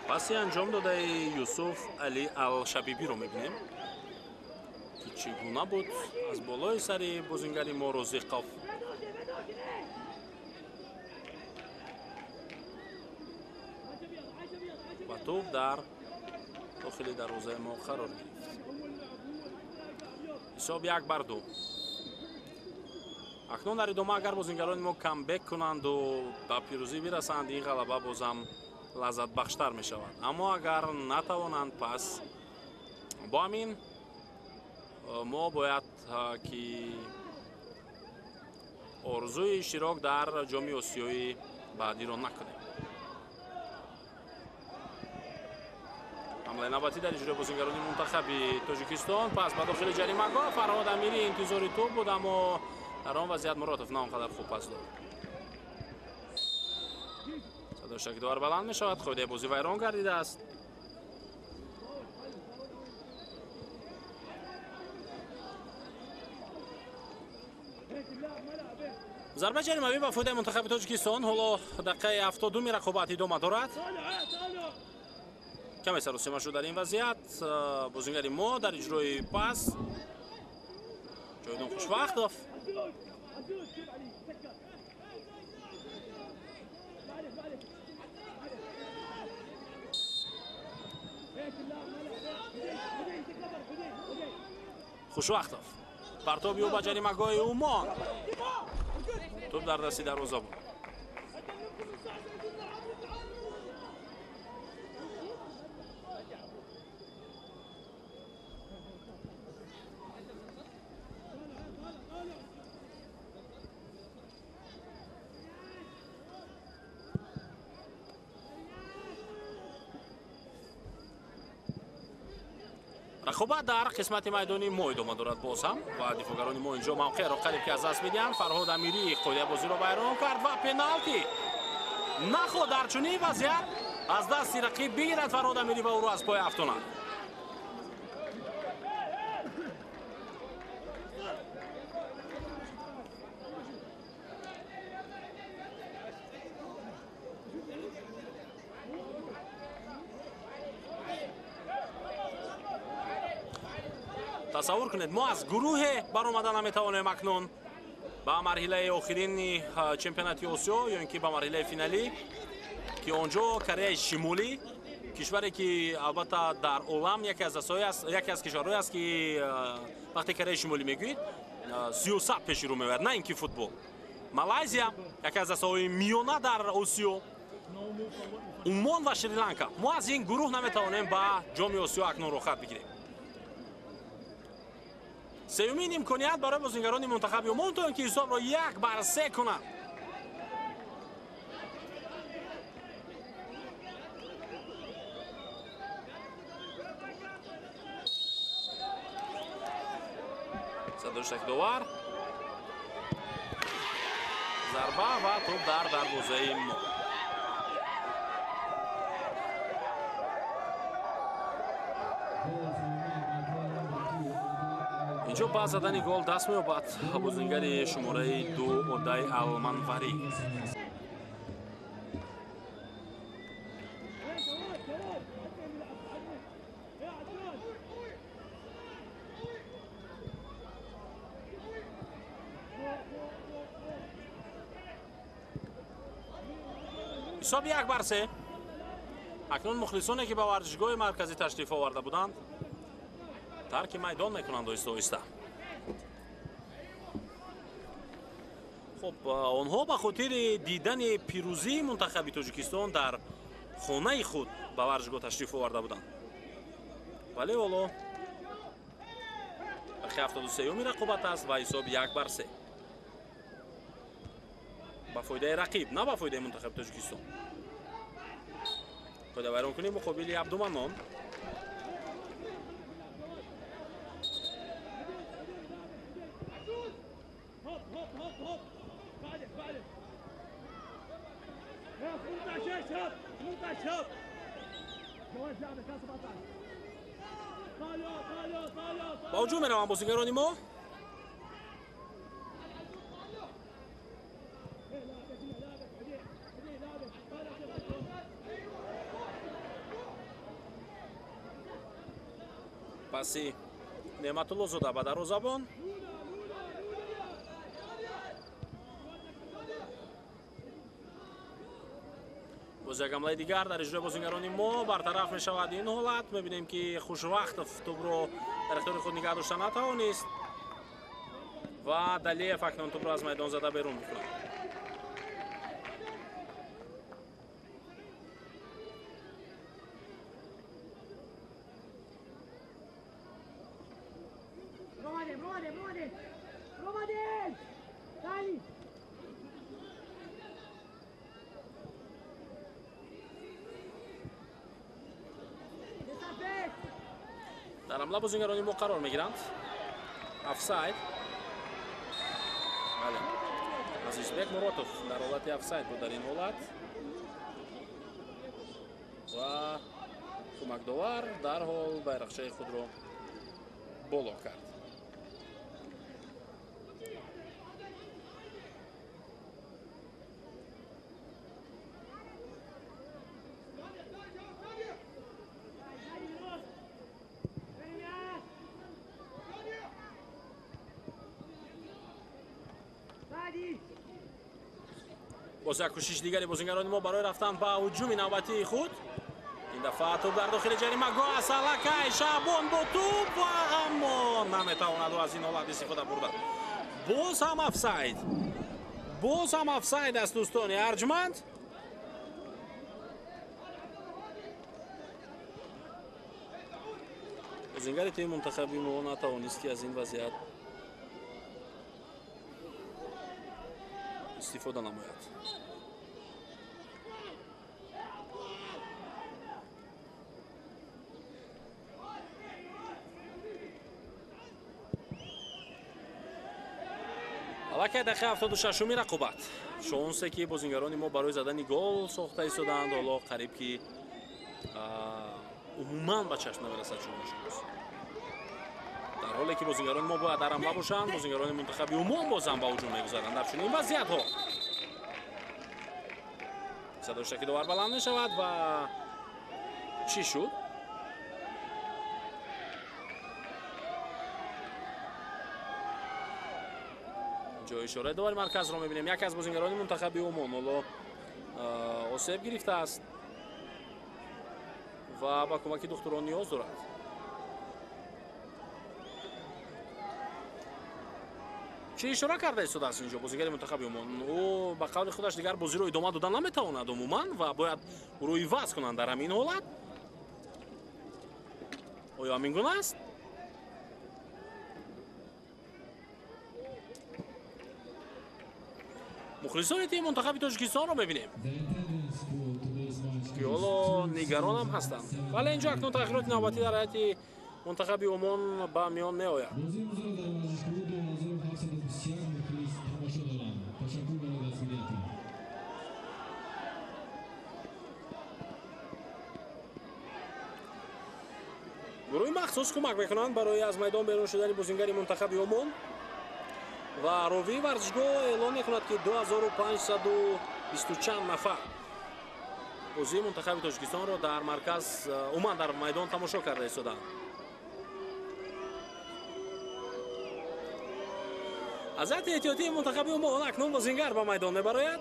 Паси анҷом додаи Юсуф Али Алшабибиро мебинем, ки чӣ гуна буд аз болои сари бозингари мо Розиқов. Ва тӯб дар дохили дарвозаи мо қарор гирифт. Ҳисоб 1-2. Акнун дар идома агар бозингарони мо камбек кунанду ба пирӯзӣ бирасанд, ин ғалаба бозам лаззатбахштар мешавад. Аммо агар натавонанд, пас бо ҳамин мо бояд ки орзуи иштирок дар ҷоми Осиёи баъдиро накунем. Ҳамлаи навбатӣ дар иҷрои бозингарони мунтахаби Тоҷикистон, пас ба дохили ҷаримагоҳ Фарҳод Амирӣ интизори тӯб буд, аммо дар он вазъият Муродов на он қадар хуб пас дод. Садои довар баланд мешавад, қоидаи бозӣ вайрон гардидааст. Зарбаи ҷаримавӣ ба фоидаи мунтахаби Тоҷикистон. Ҳоло дақиқаи 72-ми рақобат идома дорад. Каме саросима шуд дар ин вазъият. Бозингари мо дар иҷрои пас Ҷовидон Хушвақтов. Хушвақтов партоби ӯ ба ҷаримагоҳи Уммон. Тӯб дар дасти дарвоза буд. Рақобат дар қисмати майдони мо идома дорад боз ҳам ва дифоъгарони мо инҷо мавқеъро қариб ки аз даст медиҳанд. Фарҳод Амирӣ қоидаи бозиро вайрон кард ва пеналти нахоҳ дар чунин вазъият аз дасти рақиб бигирад Фарҳод Амирӣ ва ӯро аз пой афтонад. Тасаввур кунед, мо аз гурӯҳе баромада наметавонем акнун ба марҳилаи охирини чемпионати Осиё ё ин ки ба марҳилаи финалӣ, ки он ҷо Кореяи Шимолӣ, кишваре ки албатта дар олам яке аз дастҳое аст, яке аз кишварҳое аст ки вақте Кореяи Шимолӣ мегӯед, сиёсат пеши рӯ меояд, на ин ки футбол. Малайзия яке аз дастҳои миёна дар Осиё, Умон ва Шри-Ланка. Мо аз ин гурӯҳ наметавонем ба ҷоми Осиё акнун рохат бигирем. Сеюмин имконият барои бозингарони мунтахаби Умон то ин ки ҳисобро 1-3 кунанд. Садоштаки довар, зарба ва тӯб дар дарвозаи мо. Инҷо ба задани гол даст меёбад бозингари шумораи 2 Одай Алманварӣ. Ҳисоб 1-3. Акнун мухлисоне ки ба варзишгоҳи марказӣ ташриф оварда буданд тарки майдон мекунанд оҳиста оҳиста. Хуб, онҳо ба хотири дидани пирӯзии мунтахаби Тоҷикистон дар хонаи худ ба варзишгоҳ ташриф оварда буданд. Вале ҳоло дақиқаи 73-юми рақобат аст ва ҳисоб 1-3 ба фоидаи рақиб, на ба фоидаи мунтахаби Тоҷикистон. Қоидавайронкунӣ муқобили Абдуманнон. Ба ҳуҷум мераванд бозингарони мо. Паси Неъматуллозода ба дарвозабон. Боз як ҳамлаи дигар дар иҷрои бозингарони мо бартараф мешавад ин ҳолат. Мебинем ки Хушвақтов тӯбро дар ихтиёри худ нигаҳ дошта натавонист ва Далиев акнун тӯбро аз майдон зада берун мекунад. Дар ҳамла бозингарони мо қарор мегиранд. Офсайд. Бале. Азизбек Муротов дар ҳолати офсайд буд дар ин ҳолат. Ва кӯмакдовар дарҳол байрақчаи худро боло кард. Боз як кӯшиши дигари бозингарони мо барои рафтан ба ҳуҷуми навбатии худ. Ин дафъа тӯб дар дохили ҷаримагоҳ аст. Аллакай Шаъбон бо тӯб ва аммо наметавонад аз ин ҳолат истифода бурда. Боз ҳам офсайд. Боз ҳам офсайд аст дӯстони арҷманд. Бозингари тими мунтахаби мо натавонист ки аз ин вазъият истифода намояд. Аллакай дақиқаи 76-уми рақобат. Шонсе ки бозингарони мо барои задани гол сохта истодаанд, ҳоло қариб ки умуман ба чашм намерасад чунин шонс. Дар ҳоле ки бозингарони мо бояд дар ҳамла бошанд, бозингарони мунтахаби Умон бозам ба ҳуҷум мегузаранд дар чунин вазъиятҳо. Садои шаки довар баланд мешавад ва чӣ шуд? Ҷои ишораи довари марказро мебинем. Яке аз бозингарони мунтахаби Умон ҳоло осеб гирифтааст ва ба кӯмаки духтурон ниёз дорад. Чӣ ишора карда истодааст инҷо бозигари мунтахаби Умон? Ӯ ба қавли худаш дигар бозиро идома дода наметавонад умуман ва бояд ӯро иваз кунанд дар ҳамин ҳолат. Оё ҳамин гуна аст? Мухлисони тими мунтахаби Тоҷикистонро мебинем, ки ҳоло нигаронам ҳастанд. Вале инҷо акнун тағйироти навбатӣ дар ҳайати мунтахаби Умон ба миён меояд. Гурӯҳи махсус кӯмак мекунанд барои аз майдон берун шудани бозингари мунтахаби Умон ва ровии варзишгоҳ эълон мекунад, ки 2520 чанд нафар бозии мунтахаби Тоҷикистонро дар марказ, умуман дар майдон тамошо карда истоданд. Аз ҳайати эҳтиётии мунтахаби Умон акнун бозингар ба майдон мебарояд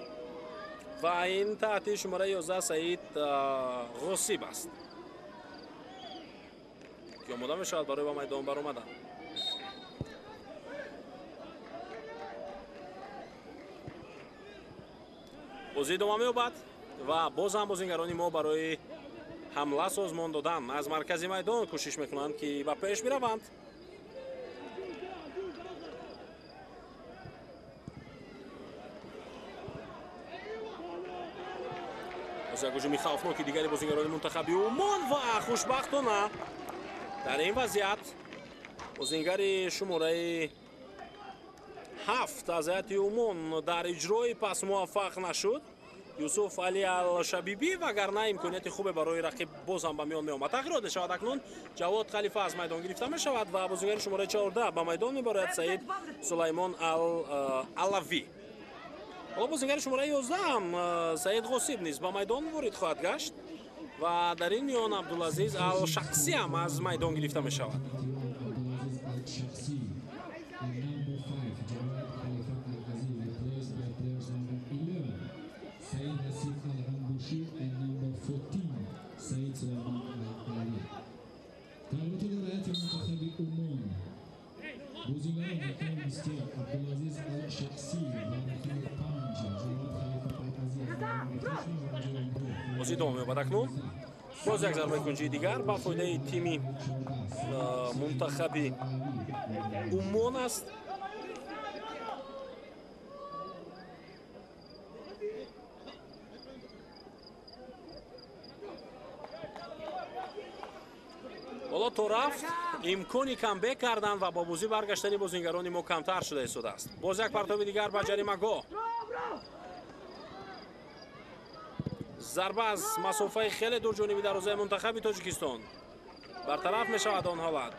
ва ин таҳти шумораи 11 Саид Ғосиб аст, ки омода мешавад барои ба майдон баромадан. Бозӣ идома меёбад ва боз ҳам бозингарони мо барои ҳамла созмон додан аз маркази майдон кӯшиш мекунанд, ки ба пеш бираванд. Боз як ҳуҷуми хавфноки дигари бозингарони мунтахаби Умон ва хушбахтона дар ин вазъият бозингари шумораи 7 аз ҳайати Умон дар иҷрои пас муваффақ нашуд. Юсуф Али Алшабибӣ, вагарна имконияти хубе барои рақиб боз ҳам ба миён меомад. Тағйирот мешавад акнун. Ҷавод Халифа аз майдон гирифта мешавад ва бозингари шумораи 14 ба майдон мебарояд Саид Сулаймон Алавӣ. Ҳоло бозингари шумораи 11 ҳам Саид Ғосиб низ ба майдон ворид хоҳад гашт ва дар ин миён Абдулазиз Алшақсӣ ҳам аз майдон гирифта мешавад. Бозӣ идома меёбад акнун. Боз як зарбаи кунҷии дигар ба фоидаи тими мунтахаби Умон аст. Ҳоло то рафт имкони камбек кардан ва бо бозӣ баргаштани бозингарони мо камтар шуда истодааст. Боз як партоби дигар ба ҷаримагоҳ. Зарба аз масофаи хеле дурҷониби дарвозаи мунтахаби Тоҷикистон бартараф мешавад он ҳолат.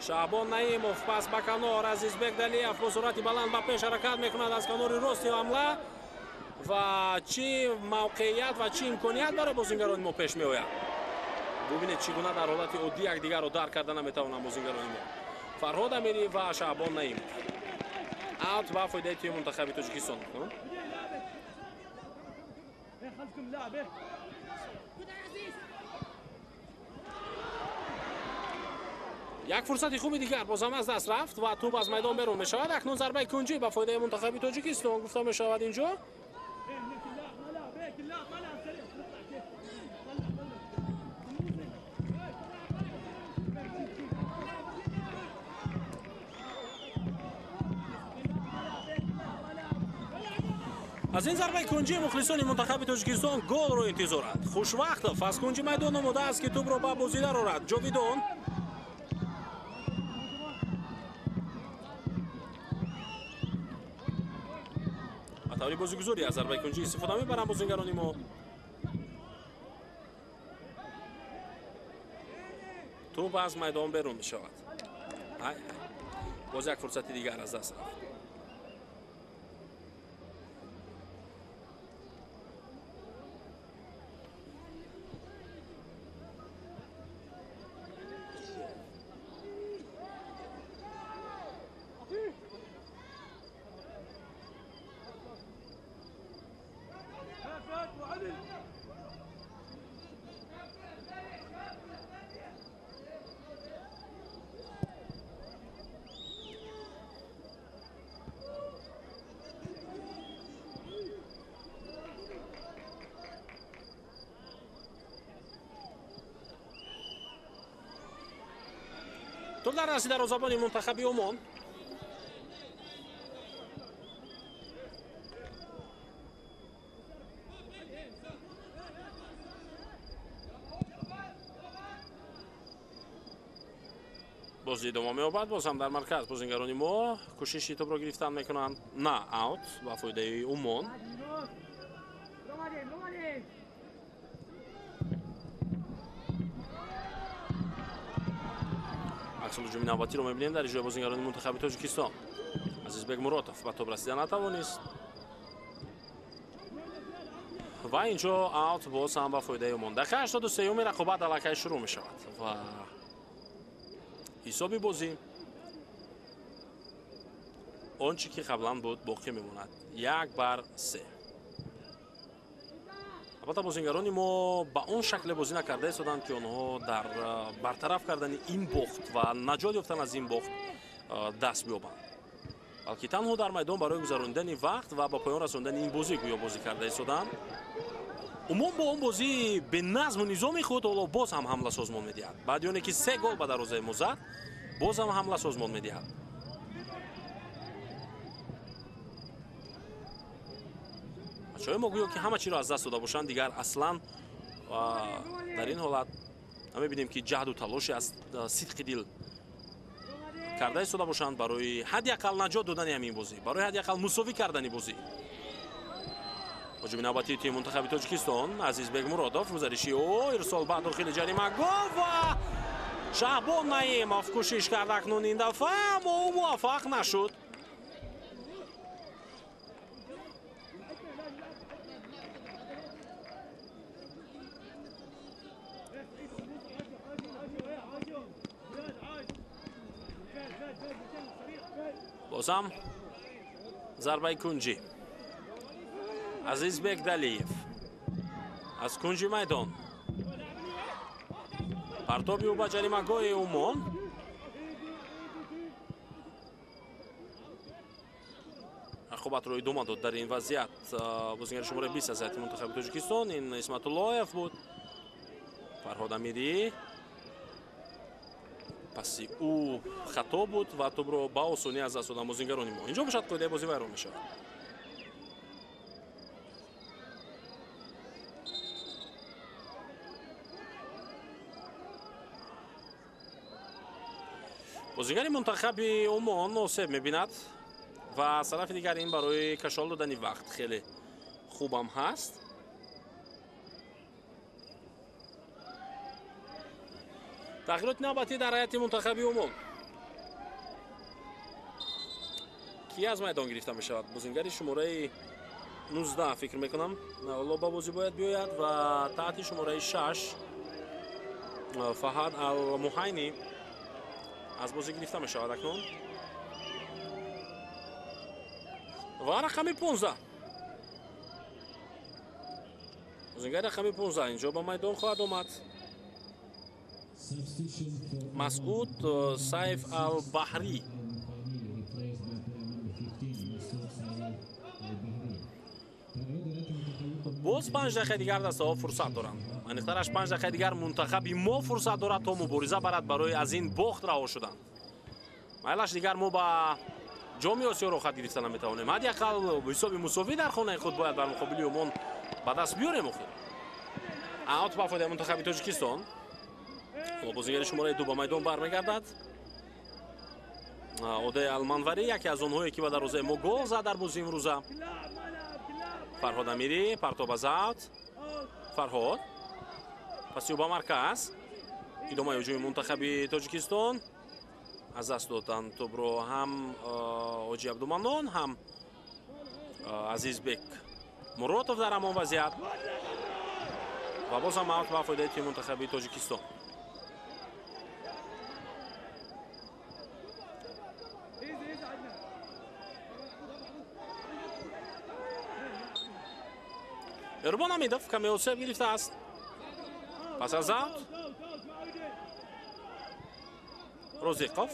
Шаҳбон Наимов пас ба канор, Азизбек Далиев бо суръати баланд ба пеш ҳаракат мекунад аз канори рости ҳамла ва чӣ мавқеият ва чӣ имконият барои бозингарони мо пеш меояд. Бубинед чӣ гуна дар ҳолати оддӣ якдигарро дарк карда наметавонанд бозингарони мо. Фарҳод Амирӣ ва Шаҳбон Наимов. Аут ба фоидаи тими мунтахаби Тоҷикистон. Як фурсати хуби дигар бозам аз даст рафт ва тӯб аз майдон берун мешавад. Акнун зарбаи кунҷӣ ба фоидаи мунтахаби Тоҷикистон гуфта мешавад инҷо. Аз ин зарбаи кунҷӣ мухлисони мунтахаби Тоҷикистон голро интизоранд. Хушвақтов аз кунҷи майдон омодааст, ки тӯбро ба бозӣ дарорад. Ҷовидон Ба таври бозигузорӣ аз зарбаи кунҷӣ истифода мебаранд бозингарони мо. Тӯб аз майдон берун мешавад. Боз як фурсати дигар аз даст рафт. Тӯб дар дасти дарвозабони мунтахаби Умон. Бозӣ идома меёбад. Боз ҳам дар марказ бозингарони мо кӯшиши тӯбро гирифтан мекунанд. На, аут ба фоидаи Умон. Аксул ҳуҷуми навбатиро мебинем дар иҷрои бозингарони мунтахаби Тоҷикистон. Азизбек Муротов ба тоб расида натавонист ва инҷо аут боз ҳам ба фоидаи Умон. Дақиқаи 83-юми рақобат аллакай шурӯъ мешавад ва ҳисоби бозӣ он чӣ ки қаблан буд боқӣ мемонад, 1-3. Албатта, бозингарони мо ба он шакле бозӣ накарда истоданд, ки онҳо дар бартараф кардани ин бохт ва наҷот ёфтан аз ин бохт даст биёбанд, балки танҳо дар майдон барои гузаронидани вақт ва ба поён расондани ин бозӣ гӯё бозӣ карда истоданд. Умон бо он бозии беназму низоми худ ҳоло боз ҳам ҳамла созмон медиҳад. Баъди оне ки се гол ба дарвозаи мо зад, боз ҳам ҳамла созмон медиҳад. Бачаҳои мо гӯё ки ҳама чиро аз даст дода бошанд, дигар аслан дар ин ҳолат намебинем, ки ҷаҳду талоши аз сидқи дил карда истода бошанд барои ҳадди ақал наҷот додани ҳамин бозӣ, барои ҳадди ақал мусовӣ кардани бозӣ. Ҳуҷуми навбатии тими мунтахаби Тоҷикистон. Азизбек Муродов, гузариши ӯ, ирсол ба дохили ҷаримагоҳ ва Шаҳбон Наимов кӯшиш кард акнун ин дафъа, аммо ӯ муваффақ нашуд. Бозам зарбаи кунҷӣ. Азизбек Далиев аз кунҷи майдон, партоби ӯ ба ҷаримагоҳи Умон. Рақобатро идома дод дар ин вазъият бозингари шумораи 20 аз ҳайати мунтахаби Тоҷикистон, ин Исматуллоев буд. Фарҳод Амирӣ паси ӯ хато буд ва тӯбро ба осонӣ аз даст доданд бозингарони мо. Инҷо бошад, қоидаи бозӣ вайрон мешавад. Бозингари мунтахаби Умон осеб мебинад ва аз тарафи дигар ин барои кашол додани вақт хеле хубам ҳаст. Тағйироти навбатӣ дар ҳайати мунтахаби Умон. Ки аз майдон гирифта мешавад? Бозингари шумораи 19, фикр мекунам, ҳоло ба бозӣ бояд биёяд ва таҳти шумораи 6 Фаҳад Алмуҳайнӣ аз бозӣ гирифта мешавад акнун. Ва рақами 15, бозингари рақами 15 инҷо ба майдон хоҳад омад. Масъуд Сайф Албаҳрӣ. Боз 5 дақиқаи дигар дастаҳо фурсат доранд. Аниқтараш, 5 дақиқаи дигар мунтахаби мо фурсат дорад, то мубориза барад барои аз ин бохт раҳо шудан. Майлаш, дигар мо ба ҷоми Осиё роҳхат гирифта наметавонем, ҳадди ақал ҳисоби мусовӣ дар хонаи худ бояд бар муқобили Умон ба даст биёрем. Охир аут ба фоидаи мунтахаби Тоҷикистон. Бозингари шумораи 2 ба майдон бармегардад. Одаи Алманварӣ, яке аз онҳое, ки ба дарвозаи мо гол зад дар бозии имрӯза. Фарҳод Амирӣ партоб аз аут. Фарҳод паси ӯ ба марказ. Идомаи ҳуҷуми мунтахаби Тоҷикистон. Аз даст доданд тӯбро ҳам Ҳоҷи Абдуманнон, ҳам Азизбек Муротов дар ҳамон вазъият. Ва боз ҳам аут ба фоидаи тими мунтахаби Тоҷикистон. Меҳрубон Ҳамидов каме осеб гирифтааст. Пас аз аут Розиқов.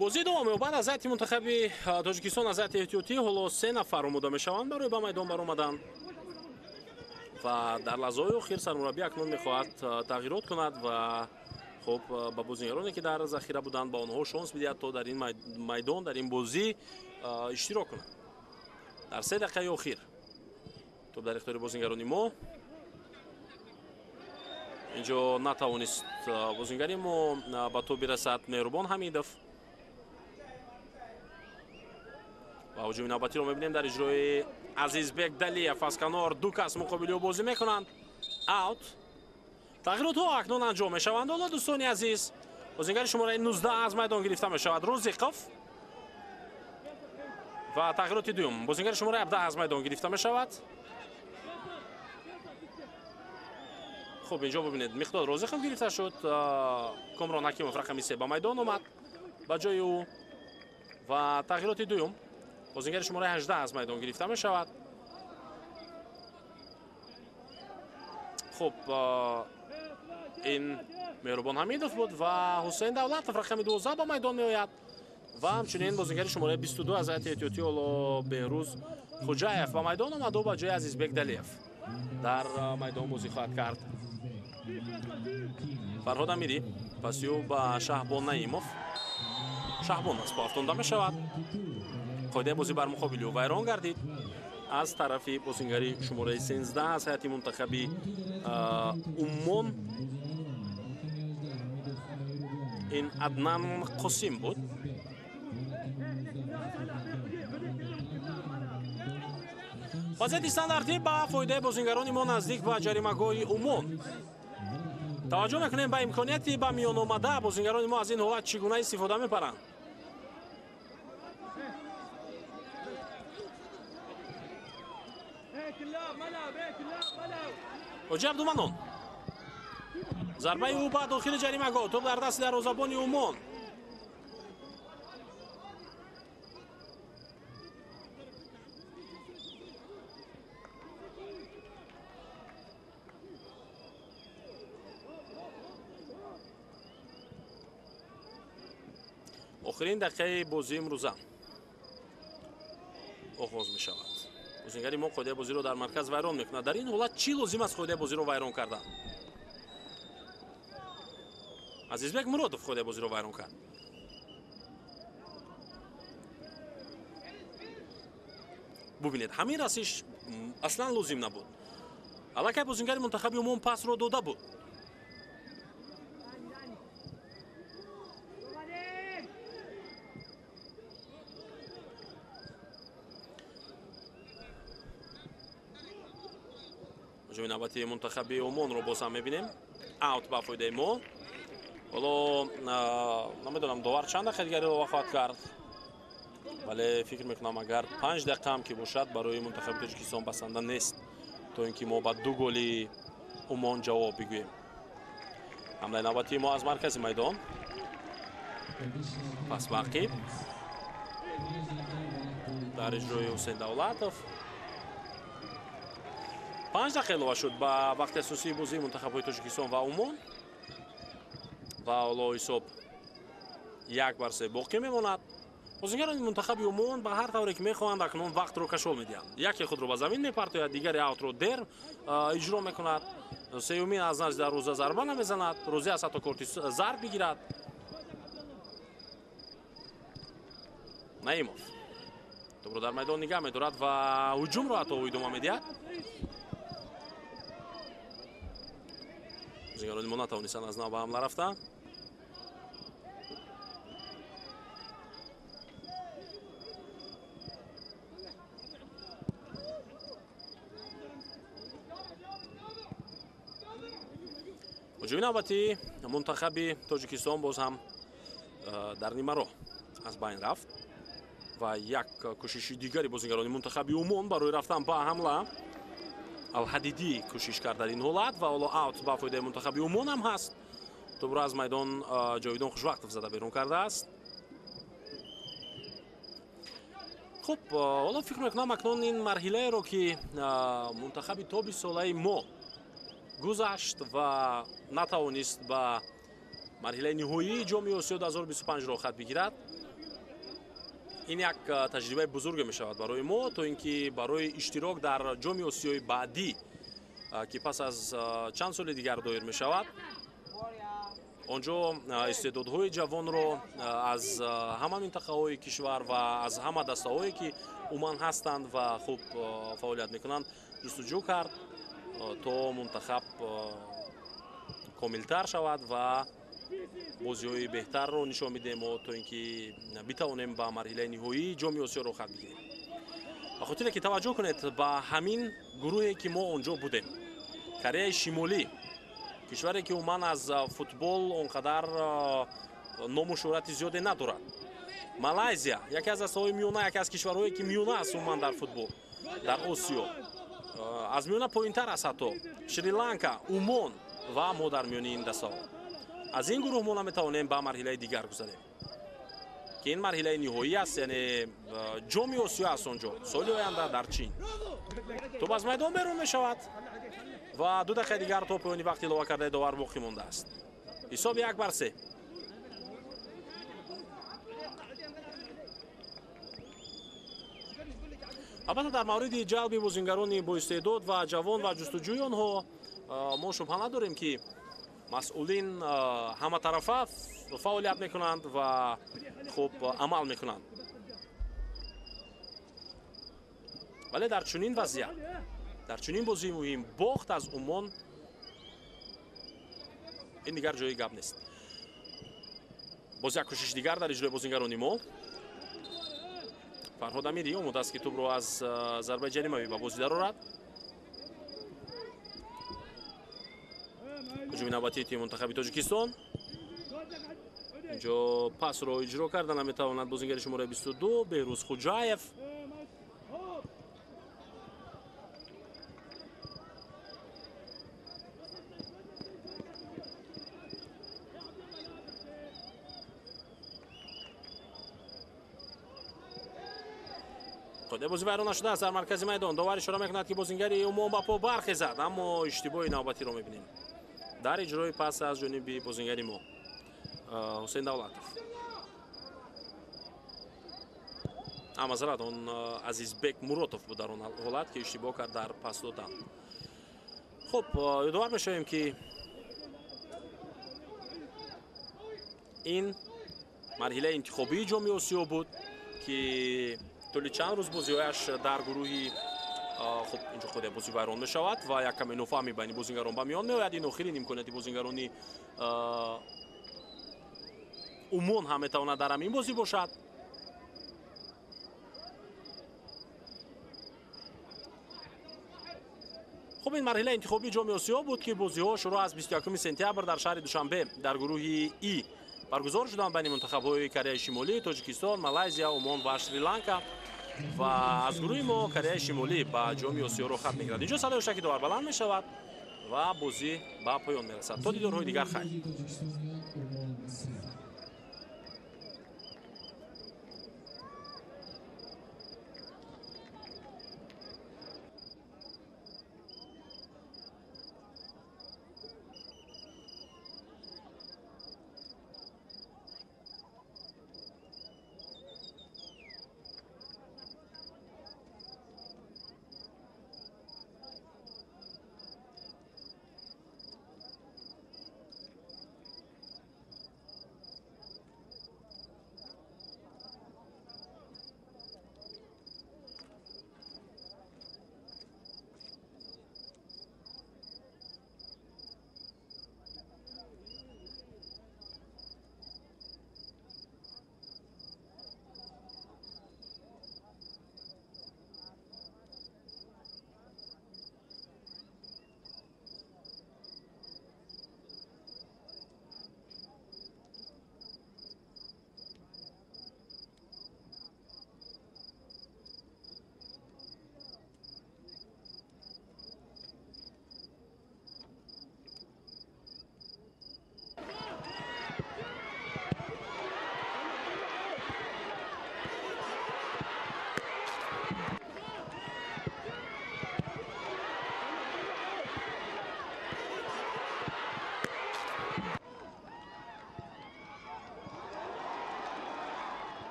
Бозӣ идома меёбад. Аз ҳайати мунтахаби Тоҷикистон аз ҳайати эҳтиётӣ ҳоло 3 нафар омода мешаванд барои ба майдон баромадан ва дар лаҳзаҳои охир сармураббӣ акнун мехоҳад тағйирот кунад ва хуб ба бозигароне ки дар захира буданд ба онҳо шонс бидиҳад то дар ин майдон, дар ин бозӣ иштирок кунанд. Дар 3 дақиқаи охир тӯб дар ихтиёри бозигарони мо. Инҷо натавонист бозигари мо ба тӯб бирасад Меҳрубон Ҳамидов. Ва ҳуҷуми навбатиро мебинем дар иҷрои Азизбек Далиев. Аз канор ду кас муқобили ӯ бозӣ мекунанд. Аут. Тағйиротҳо акнун анҷом мешаванд. Ҳоло дӯстони азиз, бозигари шумораи 19 аз майдон гирифта мешавад Розиқов. Ва тағйироти дуюм, бозигари шумораи 17 аз майдон гирифта мешавад. Хуб, инҷо бибинед, Миқдод Розиқов гирифта шуд. Комрон Ҳакимов рақами 3 ба майдон омад ба ҷои ӯ. Ва тағйироти дуюм, бозигари шумораи 18 аз майдон гирифта мешавад. Хуб, ин Меҳрубон Ҳамидов буд ва Ҳусейн Давлатов рақами 12 ба майдон меояд. Ва ҳамчунин бозигари шумораи 22 аз ҳайати эҳтиётӣ ҳоло Беҳрӯз Хуҷаев ба майдон омад ба ҷои Азизбек Далиев дар майдон бозӣ хоҳад кард. Фарҳод Амирӣ паси ӯ ба Шаҳбон Наимов. Шаҳбон аз по афтонда мешавад. Қоидаи бозӣ бар муқобили ӯ вайрон гардид аз тарафи бозингари шумораи 13 аз ҳайати мунтахаби Уммон. Ин Аднан Қосим буд. Вазъияти стандартӣ ба фоидаи бозингарони мо наздик ба ҷаримагоҳи Уммон. Таваҷҷӯҳ мекунем ба имконияти ба миён омада бозингарони мо аз ин ҳолат чӣ гуна истифода мебаранд. Ҳоҷи Абдуманнон. Зарбаи ӯ ба дохили ҷаримагоҳ. Тӯб дар дасти дарвозабони Уммон. Охирин дақиқаи бозии имрӯза оғоз мешавад. Бозингари мо қоидаи бозиро дар марказ вайрон мекунад. Дар ин ҳолат чӣ лозим аст қоидаи бозиро вайрон кардан? Азизбек Муродов қоидаи бозиро вайрон кард. Бубинед, ҳамин расиш аслан лозим набуд. Аллакай бозингари мунтахаби Уммон пасро дода буд. Ҳуҷуми навбати мунтахаби Уммонро боз ҳам мебинем. Аут ба фоидаи мо. Ҳоло намедонам довар чанд дақиқа дигар илова хоҳад кард, вале фикр мекунам агар 5 дақиқа ҳам ки бошад барои мунтахаби Тоҷикистон басанда нест, то ин ки мо ба 2 голи Уммон ҷавоб бигӯем. Ҳамлаи навбатии мо аз маркази майдон. Пас ба ақиб дар иҷрои Ҳусейн Давлатов. 5 дақиқа илова шуд ба вақти асосии бозии мунтахабҳои Тоҷикистон ва Уммон ва ҳоло ҳисоб 1-3 боқӣ мемонад. Бозингарони мунтахаби Умон ба ҳар тавре ки мехоҳанд акнун вақтро кашол медиҳанд. Яке худро ба замин мепартояд, дигаре аутро дер иҷро мекунад, сеюмин аз назди дарвоза зарба намезанад, розӣ аст ҳатто корти зарб бигирад. Наимов тӯбро дар майдон нигаҳ медорад ва ҳуҷумро ҳатто идома медиҳад. Бозингарони мо натавонистанд аз нав ба ҳамла рафтанд. Ҳуҷуми навбатии мунтахаби Тоҷикистон боз ҳам дар нимароҳ аз байн рафт ва як кӯшиши дигари бозингарони мунтахаби Умон барои рафтан ба ҳамла. Алҳадидӣ кӯшиш кард дар ин ҳолат ва ҳоло аут ба фоидаи мунтахаби Умон ҳам ҳаст. Тӯбро аз майдон Ҷовидон Хушвақтов зада берун кардааст. Хуб, ҳоло фикр мекунам акнун ин марҳилаеро ки мунтахаби то бистсолаи мо гузашт ва натавонист ба марҳилаи ниҳоии ҷоми Осиё 2025 роҳхат бигирад, ин як таҷрибаи бузурге мешавад барои мо, то ин ки барои иштирок дар ҷоми Осиёи баъдӣ, ки пас аз чанд соли дигар доир мешавад, онҷо истеъдодҳои ҷавонро аз ҳама минтақаҳои кишвар ва аз ҳама дастаҳое ки умуман ҳастанд ва хуб фаъолият мекунанд ҷустуҷӯ кард то мунтахаб комилтар шавад ва бозиҳои беҳтарро нишон бидиҳем то ин ки битавонем ба марҳилаи ниҳоии ҷоми Осиё роҳхат бигирем. Ба хотире ки таваҷҷӯҳ кунед ба ҳамин гурӯҳе ки мо онҷо будем, Кореяи Шимолӣ, кишваре ки умуман аз футбол он қадар ному шӯҳрати зиёде надорад, Малайзия, яке аз дастаҳои миёна, яке аз кишварҳое ки миёна аст умуман дар футбол дар Осиё, аз миёна поинтар аст ҳатто Шри-Ланка, Умон ва мо дар миёни ин дастаҳо. Аз ин гурӯҳ мо наметавонем ба марҳилаи дигар гузарем, ки ин марҳилаи ниҳоӣ аст, яъне ҷоми Осиё аст онҷо соли оянда дар Чин. Тӯб аз майдон берун мешавад ва 2 дақиқаи дигар то поёни вақти илова кардаи довар боқӣ мондааст. Ҳисоб 1-3. Албатта дар мавриди ҷалби бозингарони боистеъдод ва ҷавон ва ҷустуҷӯи онҳо мо шубҳа надорем, ки масъулин ҳаматарафа фаъолият мекунанд ва хуб амал мекунанд. Вале дар чунин вазъият, дар чунин бозии муҳим бохт аз Умон ин дигар ҷои гап нест. Боз як кӯшиши дигар дар иҷрои бозингарони мо. Фарҳод Амирӣ омода аст, ки тӯбро аз зарбаи ҷаримавӣ ба бозӣ дарорад. Ҳуҷуми навбатии тими мунтахаби Тоҷикистон. Инҷо пасро иҷро карда наметавонад бозингари шумораи 22 Беҳрӯз Хуҷаев. Қоидаи бозӣ вайрон нашудааст дар маркази майдон. Довар ишора мекунад, ки бозингари Умон ба по бархезад, аммо иштибоҳи навбатиро мебинем дар иҷрои пас аз ҷониби бозингари мо Ҳусейн Давлатов. Мазарат, он Азизбек Муротов буд дар он ҳолат, ки иштибоҳ кард дар пас додан. Хуб, ёдовар мешавем, ки ин марҳилаи интихобии ҷоми Осиё буд, ки тӯли чанд рӯз бозиҳояш дар гурӯҳи хуб инҷо худ бозӣ вайрон мешавад ва як каме нофаҳмӣ байни бозингарон ба миён меояд. Ин охирин имконияти бозингарони Умон ҳам метавонад дар ҳамин бозӣ бошад. Хуб, ин марҳилаи интихобии ҷоми Осиё буд, ки бозиҳо шурӯъ аз 21 сентябр дар шаҳри Душанбе дар гурӯҳи И баргузор шуданд байни мунтахабҳои Кореяи Шимолӣ, Тоҷикистон, Малайзия, Умон ва Шри-Ланка. Ва аз гурӯҳи мо Кореяи Шимолӣ ба ҷоми Осиё роҳхат мегирад. Инҷо садои ҳуштаки довар баланд мешавад ва бозӣ ба поён мерасад. То дидорҳои дигар хайр.